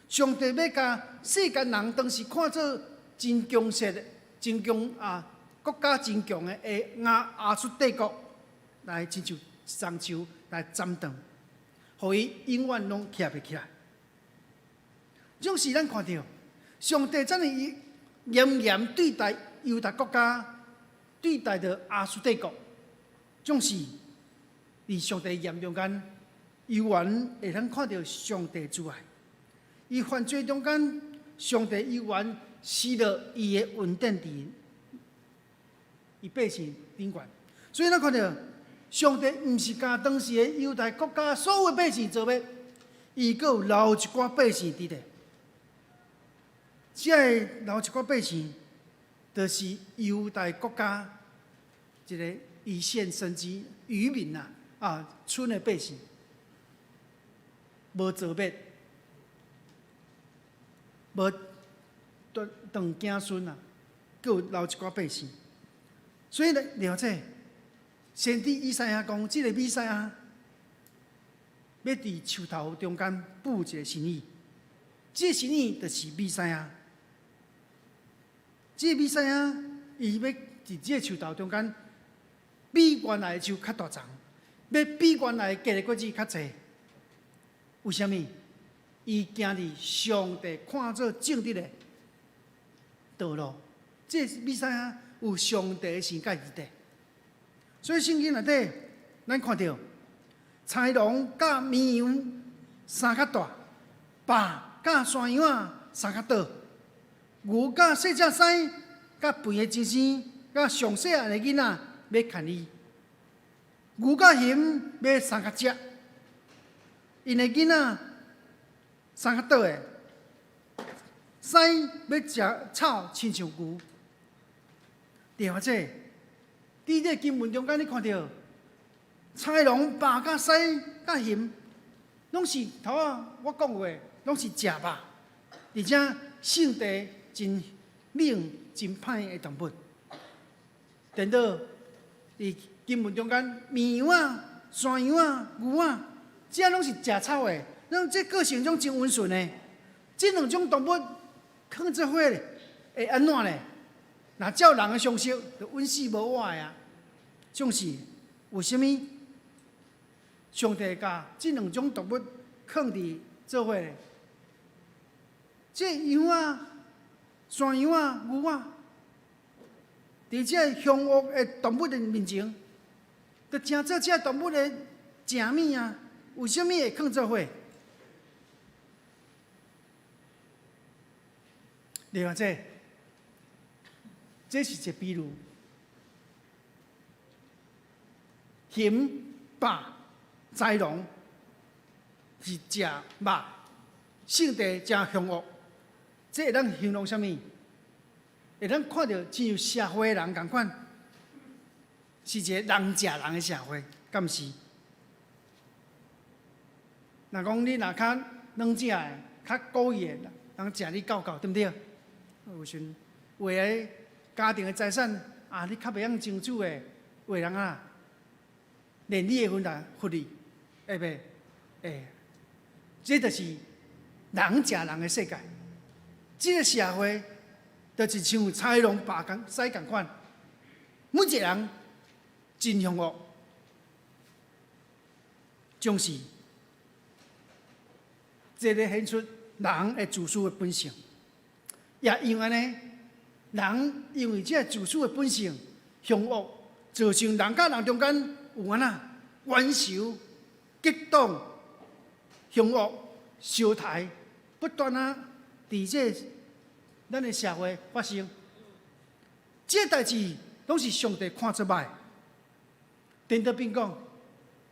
上帝欲共世間人當時看做真強勢的、真強啊國家真強的的亞亞述帝國來親像樟樹來斬斷，予伊永遠攏徛袂起來。總是咱看著上帝怎樣嚴嚴對待猶大國家，對待著亞述帝國，總是佇上帝嚴中間，猶原會通看著上帝慈愛。伊犯罪中間，上帝猶原施落伊的恩典佇伊百姓頂懸。所以咱看著上帝毋是共當時的猶大國家所有百姓做滅，伊閣有留一寡百姓佇咧。這个留一寡百姓，就是猶大國家一个一線生機漁民啊，啊，村的百姓，無做滅，無斷斷子孫啊，閣有留一寡百姓。所以咧，了解先知以賽亞講，這个彌賽亞欲佇樹頭中間布一个心意，這个心意就是彌賽亞。這個彌賽亞，伊欲佇這个樹頭中間，比原來的樹較大叢，欲比原來結的果子較濟。為啥物？伊行佇上帝看做正直的。道路。這彌賽亞有上帝的神界佇底，所以聖經內底，咱看著豺狼佮綿羊生較大，豹佮山羊仔生較倒，牛佮細隻獅，佮肥的精牲，佮上細漢的囡仔欲牽伊，牛佮熊欲相佮食，𪜶的囡仔生較倒的，獅欲食草親像牛。對啊，這佇這經文中間，你看著豺狼、豹佮獅佮熊，攏是頭仔我講過，攏是食肉，而且性地真猛、真歹的動物。顛倒佇經文中間，綿羊仔、山羊仔、牛仔，這攏是食草的，咱這個性攏真溫順的。這兩種動物囥做伙咧，會按怎咧？若照人的常識，就穩死無活的啊！總是為啥物上帝共這兩種動物囥佇做伙咧？這羊仔、山羊仔、牛仔，佇這兇惡的動物的面前，就成做這動物的食物啊！為啥物會囥做伙？另外這。這是一個比喻，熊、豹、豺狼是食肉，性地誠兇惡。這會當形容啥物？會當看著親像社會人仝款，是一個人食人的社會，敢毋是？若講你若較軟食的、較古意的，人食你狗狗，對毋對？有時陣為了家庭的財產啊，你較袂曉爭取的，有的人啊，連你的份來罰你，會袂？會。這就是人食人的世界。這個社會就是像豺狼豹共獅仝款，每一個人真兇惡，總是這咧顯出人的自私的本性，也因為按呢。人因為這自私的本性，兇惡，造成人佮人中間有按怎冤仇、結黨、兇惡、相刣，不斷啊，佇這咱的社會發生。這代誌攏是上帝看做歹。顛倒變講，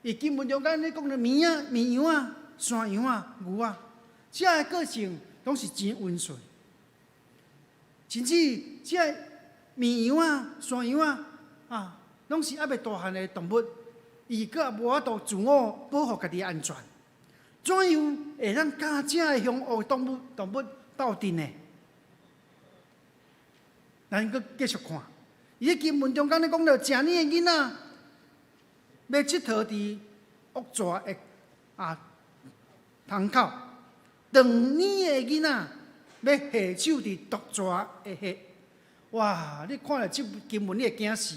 伊經文中間咧講的綿仔、綿羊仔、山羊仔、牛仔，這个個性攏是真溫順。甚至這綿羊仔、山羊仔啊，攏是猶未大漢的動物，伊閣也無法度自我保護家己安全。怎樣會當佮這个兇惡動物鬥陣呢？咱閣繼續看，伊咧經文中間咧講著，食奶的囡仔欲𨑨迌佇惡蛇的啊窗口，斷奶的囡仔。欲下手佇毒蛇的穴，哇！你看著這經文，你會驚死。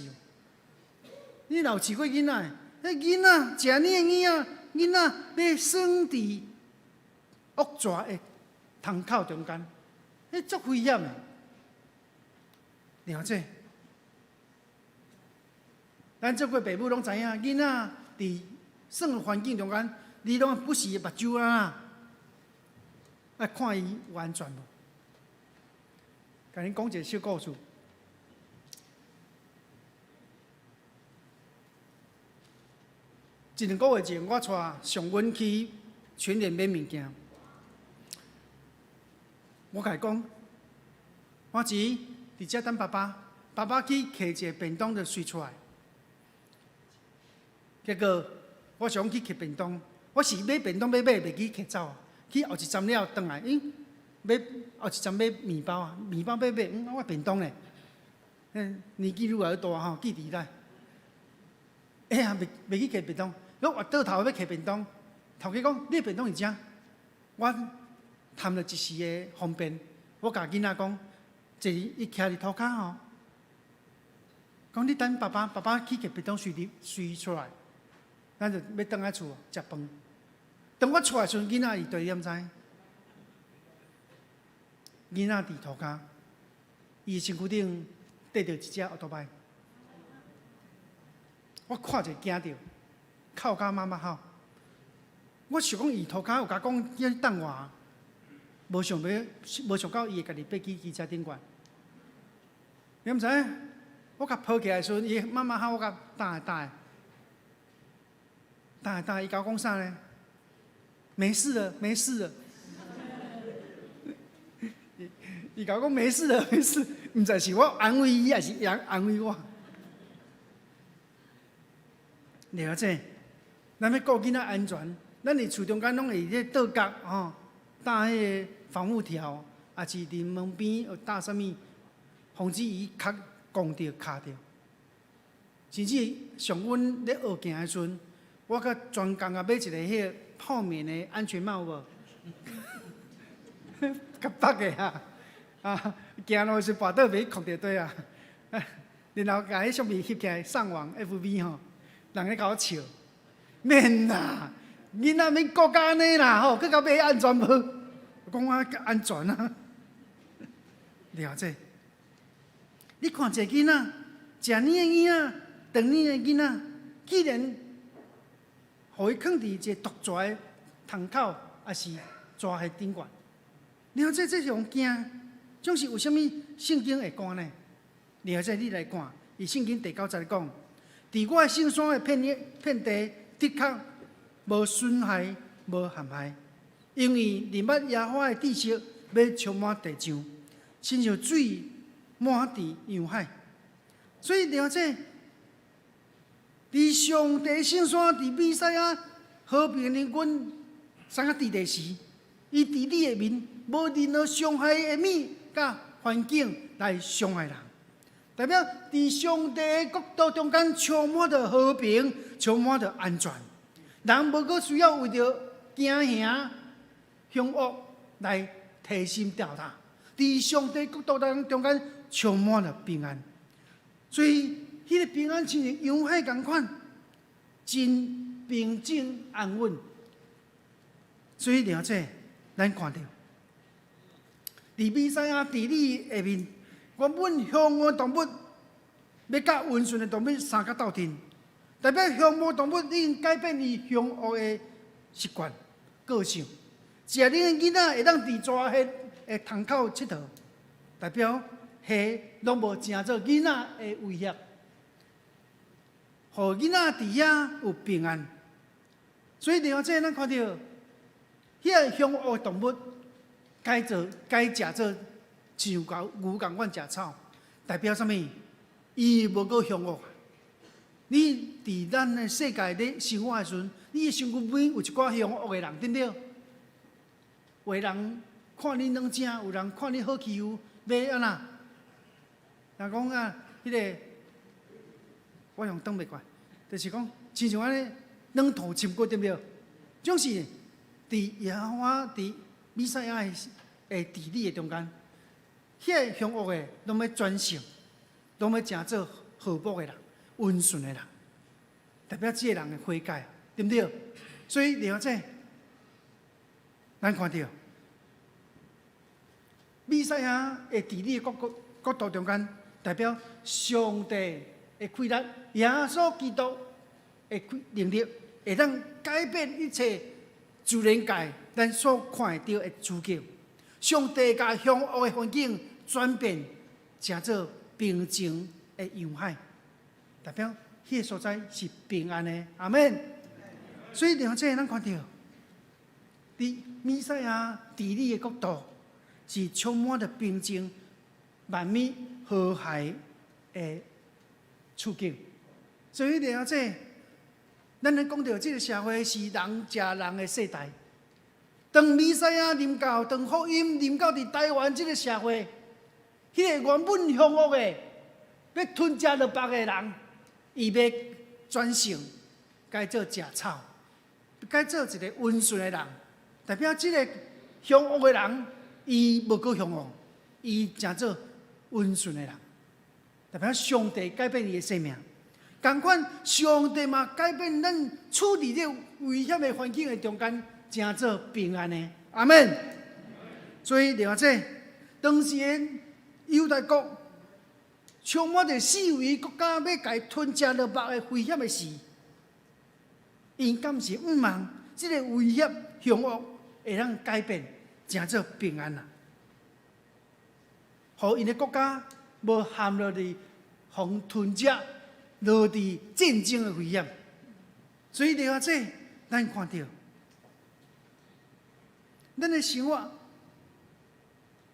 你若有飼過囡仔，彼囡仔食奶的囡仔，囡仔欲耍佇惡蛇的窗口中間，彼足危險的。了解？咱做過爸母攏知影，囡仔佇耍的環境中間，你攏不時目睭啊，愛看伊有安全無？共恁講一個小故事。一兩個月前，我帶上阮去全聯買物件，我共伊講，我只佇遮等爸爸，爸爸去提一个便當就隨出來。結果我想去提便當，我是買便當欲買，袂記提走，去後一站了轉來，咦，欲後一站買麵包啊，麵包欲買，嗯，我便當咧，嗯，年紀愈來愈大吼，記佇咧，哎呀，袂袂記提便當，我越倒頭欲提便當，頭家講，你的便當佇遮，我貪著一時的方便，我共囡仔講，坐伊徛佇塗跤吼，講你等爸爸，爸爸去提便當隨隨出來，咱就欲轉來厝食飯。當我出來時陣，囡仔佇佗，你敢知？囡仔佇塗跤，伊伊身軀頂綴著一隻歐多擺。我看者驚著，哭甲媽媽吼。我想講伊塗跤有共講叫你等我，無想欲，無想到伊會家己爬去機車頂懸。你毋知？我共抱起來時陣，伊媽媽吼，我共擔來擔來，擔來擔來，伊共我講啥呢？沒事了，沒事了。伊共我講沒事了，沒事。毋知是我安慰伊，抑是伊安慰我。了解，咱欲顧囡仔安全，咱佇厝中間攏會咧倒角吼，搭彼個防護條，抑是佇門邊有搭啥物，防止伊較摃著敲著。甚至像阮咧學行的時陣，我閣專工共買一个彼个泡棉的安全帽無？較縛的啊，啊，行路時跋倒袂摃著對啊。然後共彼相片翕起來上網 FB 吼，人咧共我笑，免啦，囡仔免顧甲按呢啦吼，閣共買安全帽，講我較安全啊。了解。你看一个囡仔，食奶的囡仔，斷奶的囡仔，既然予伊囥佇一个毒蛇的窗口，抑是蛇的頂懸，了解這種驚，總是為啥物聖經會講呢？了解你來看，伊聖經第九節講，佇我的聖山的遍遍地，的確無損害，無陷害，因為認捌耶和華的知識，欲充滿地上，親像水滿佇洋海。所以了解，佇上帝聖山，佇彌賽亞和平的軍啥個佇地時，伊佇你的面，無任何傷害的物佮環境來傷害人。代表佇上帝的國度中間充滿著和平，充滿著安全。人無閣需要為著驚嚇、兇惡來提心吊膽。佇上帝國度當中間充滿著平安。所以，彼個平安親像洋海仝款，真平靜安穩。所以了解，咱看著，佇彌賽亞治理下面，原本兇惡動物欲佮溫順的動物相佮鬥陣，代表兇惡動物已經改變伊兇惡的習慣、個性。食奶的囡仔會當佇蛇蠍的窗口𨑨迌，代表蠍攏無成做囡仔的威脅，予囡仔佇遐有平安。所以了解咱看著，彼个兇惡動物改做改食做像牛牛仝款食草，代表啥物？伊無閣兇惡。你佇咱的世界咧生活的時陣，你的身軀邊有一寡兇惡的人，對毋對？有的人看你軟正，有人看你好欺負，欲按怎？人講啊，彼个我用擋袂過來，就是講親像按呢軟土深骨，對毋對？總是佇耶和華佇彌賽亞的治理的中間，彼个兇惡的攏欲轉性，攏欲成做和睦的人、溫順的人，代表這個人的悔改，對毋對？所以了解，咱看著彌賽亞的治理的國國國度中間，代表上帝的氣力，耶穌基督的能力，會當改變一切自然界咱所看會著的處境。上帝共兇惡的環境轉變，成做平靜的洋海，代表彼个所在是平安的。阿門。所以了解咱看著，佇彌賽亞治理的國度是充滿著平靜、萬物和諧的處境。所以了解，咱咧講著這个社會是人食人的世代。當彌賽亞臨到，當福音臨到佇台灣這个社會，彼个原本兇惡的，欲吞食落腹的人，伊欲轉性，改做食草，改做一个溫順的人。代表這个兇惡的人，伊無閣兇惡，伊成做溫順的人。代表上帝改變伊的生命，仝款上帝嘛改變咱處佇這危險的環境的中間，成做平安的。阿門。所以了解，當時的猶太國充滿著四圍國家欲共伊吞食落腹的危險的時，𪜶敢是向望這个威脅凶惡會當改變，成做平安啊！予𪜶的國家無陷落佇予吞食、落佇戰爭的危險。所以，了這咱看著，咱的生活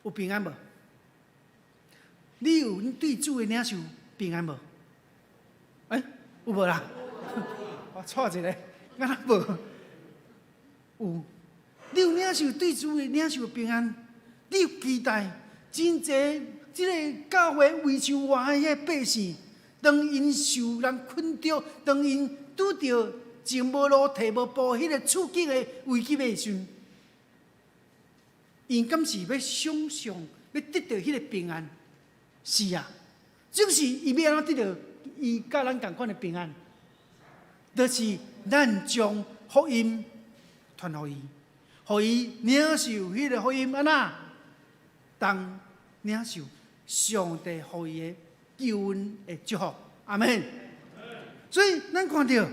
有平安無？你有對主的領受平安無？欸，有無啦？我錯一个，敢若無？有，你有領受對主的領受平安？你有期待真濟這个教會圍牆外的彼百姓，當𪜶受人困著，當𪜶拄著前無路退無步彼个處境的危機的時陣，𪜶敢是欲想象欲得著彼个平安？是啊，就是伊欲按怎得著伊佮咱仝款的平安，就是咱將福音傳予伊，予伊領受彼个福音，按怎當領受上帝予伊的救恩的祝福。阿們。所以咱看著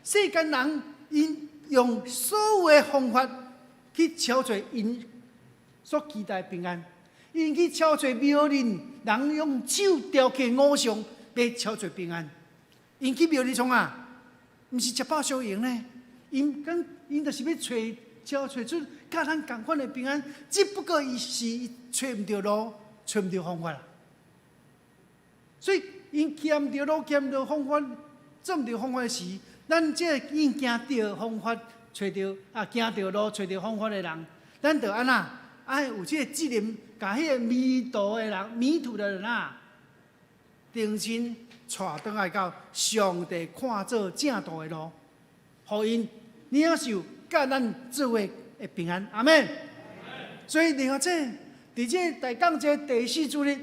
世間人𪜶用所有的方法去尋找𪜶所期待的平安，𪜶去尋找廟裡人用手雕刻偶像，欲尋找平安。𪜶去廟裡創啥？毋是食飽相閒呢？𪜶講𪜶就是欲揣尋找出佮咱仝款的平安，只不過伊是揣毋著路，揣毋著方法啦。所以𪜶行毋著路，行毋著方法，做毋著方法時，咱這已經行著方法，揣著啊，行著路，揣著方法的人，咱著按怎？愛有這个責任，共彼个迷途的人、迷途的人啊，重新帶轉來到上帝看做正道的路，予𪜶領受佮咱做伙的平安。阿們。所以，另外這佇這大降節第四主日，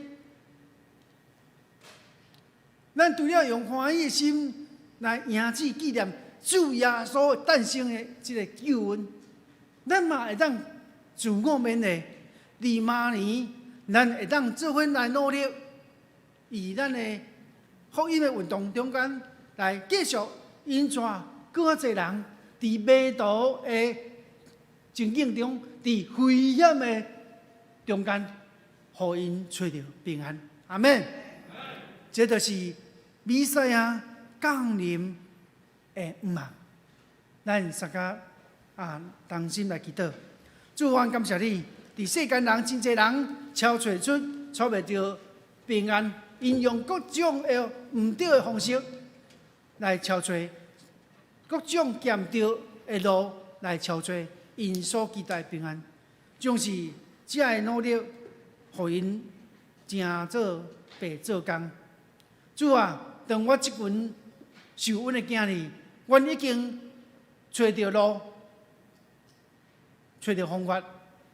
咱除了用歡喜的心來迎接紀念主耶穌誕生的這个救恩，咱嘛會當自我勉勵，佇明年咱會當做伙來努力，以咱的福音的運動中間來繼續引帶閣較濟人佇迷途的情境中，佇危險的中間，予𪜶揣著平安。阿們。這就是彌賽亞降臨的向望。咱大家啊，同心來祈禱。主，阮感謝你，佇世間人真濟人尋找出揣袂著平安，𪜶用各種的毋對的方式來尋找，各種行毋對的路來尋找𪜶所期待的平安，總是這个努力，予𪜶成做白做工。主啊，當我這群受阮的囝兒，阮已經揣著路，揣著方法，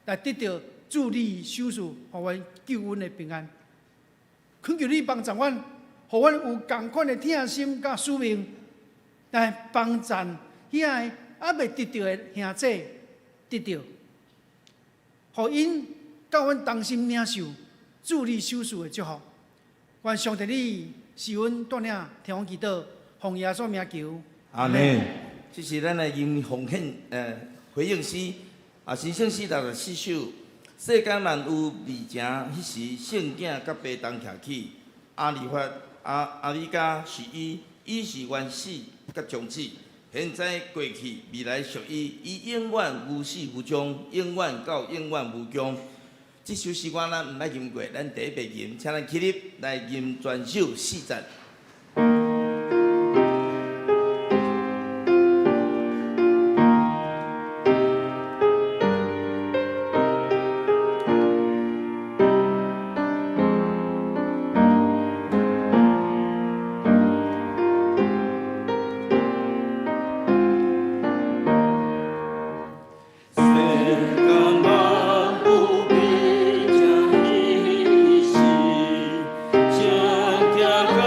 來得著主你賞賜，予阮救恩的平安。懇求你幫助阮，予阮有仝款的疼心佮使命，來幫贊遐个猶未得著的兄弟得著，予𪜶佮阮同心領受主你賞賜的祝福。願上帝你賜阮帶領聽阮祈禱，奉耶穌名求。阿們。這是咱來吟奉獻回應詩啊，神聖詩64首。世間萬有未成彼時，聖囝佮爸同徛起。亞利法亞亞米迦是伊，伊是原始佮終始。現在過去未來屬伊，伊永遠無始無終，永遠到永遠無窮。這首詩歌咱毋捌吟過，咱第一遍吟，請咱起立來吟全首四節。世間萬有未成彼時，聖囝佮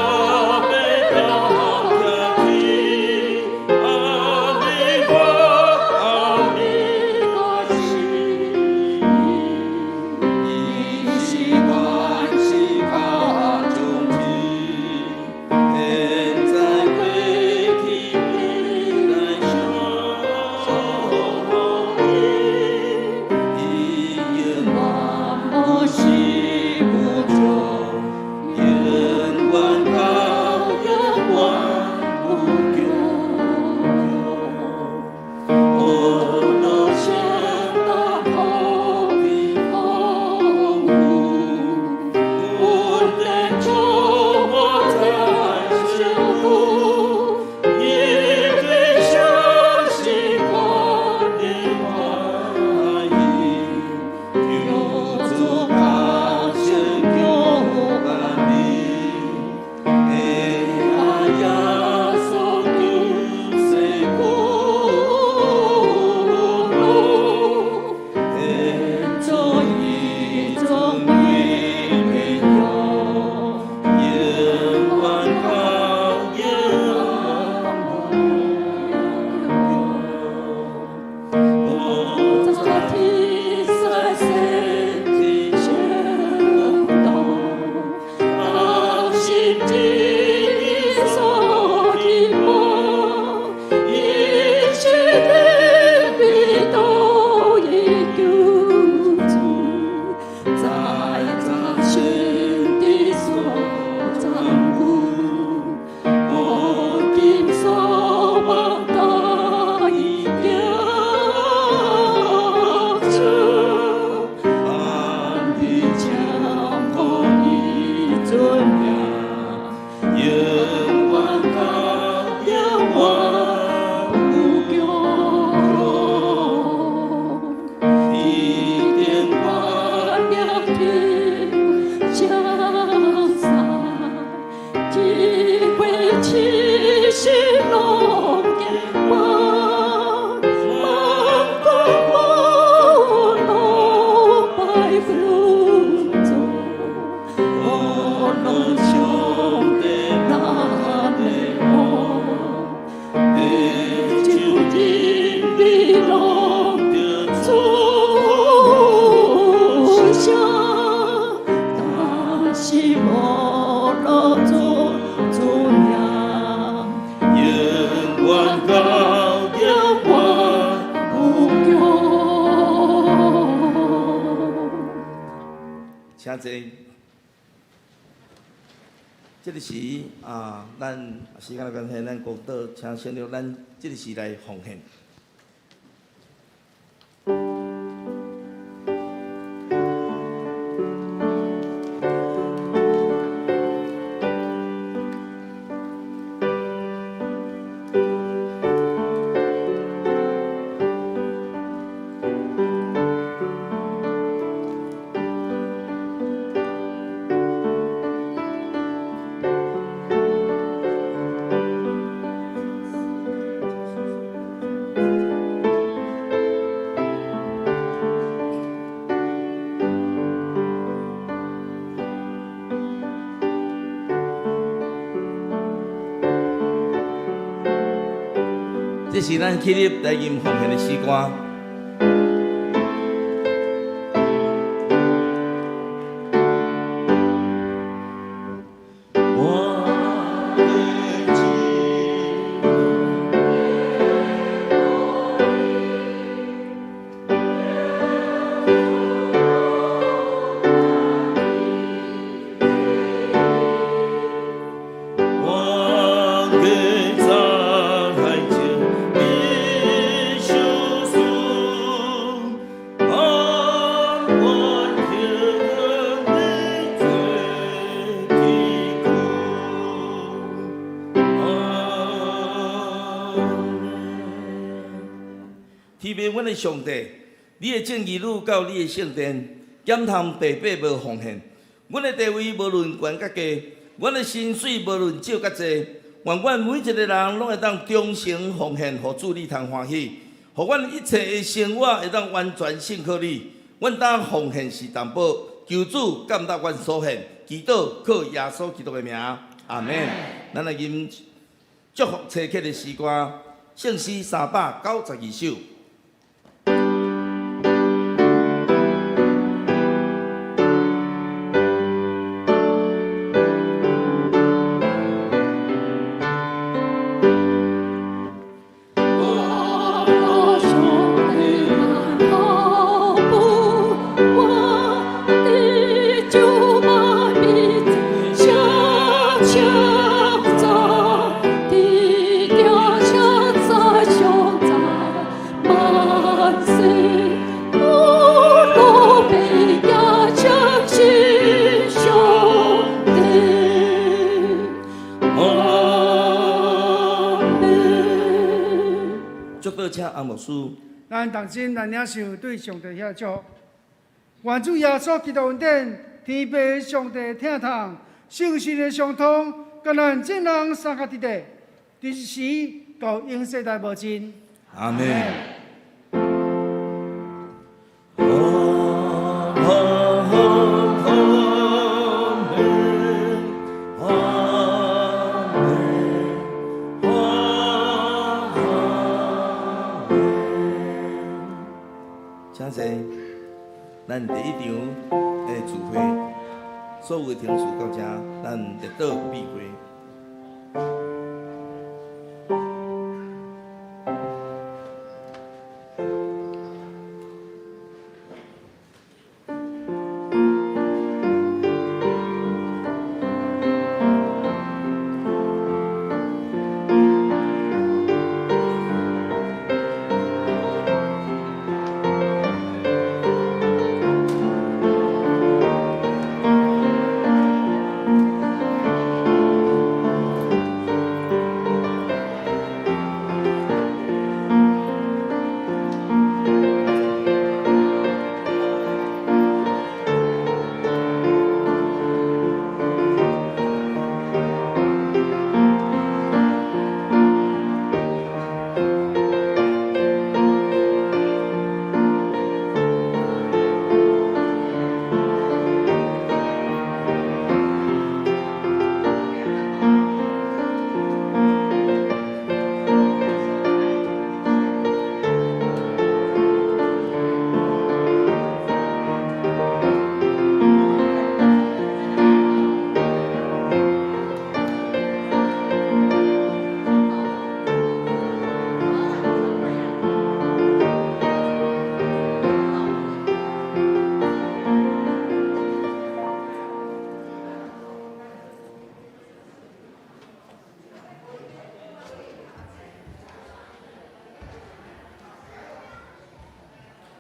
請坐。這个時啊，咱時間的關係，咱講道請省略，咱這个時來奉獻。這是咱起立來吟奉獻的詩歌。我的主。我的在海前的相思，甘愿听你做天父。阿门。天父，阮的上帝，你的正義愈到你的聖殿，減趁白白無奉獻。阮的地位無論懸甲低，阮的薪水無論少甲濟，願阮每一个人攏會當忠誠奉獻，予主你通歡喜，予阮一切的生活會當完全信靠你。阮當奉獻是擔保，求主感答阮所獻，祈禱靠耶穌基督的名，阿門。咱來吟祝福冊客的詩歌，聖詩392首。我若上帝万好不，我的酒马比下强走，地掉下在胸在，满是我若被压将心兄弟。阿门。祝禱請洪牧師。咱同心來領受對上帝遐祝福。願主耶穌基督恩典、天父上帝疼痛、聖神的相通，佮咱眾人相佮佇咧，直時到永世代無盡。阿門。阿門，阿門，阿門。請坐。咱第一場的聚會，所有的程序到這，咱列倒閉會。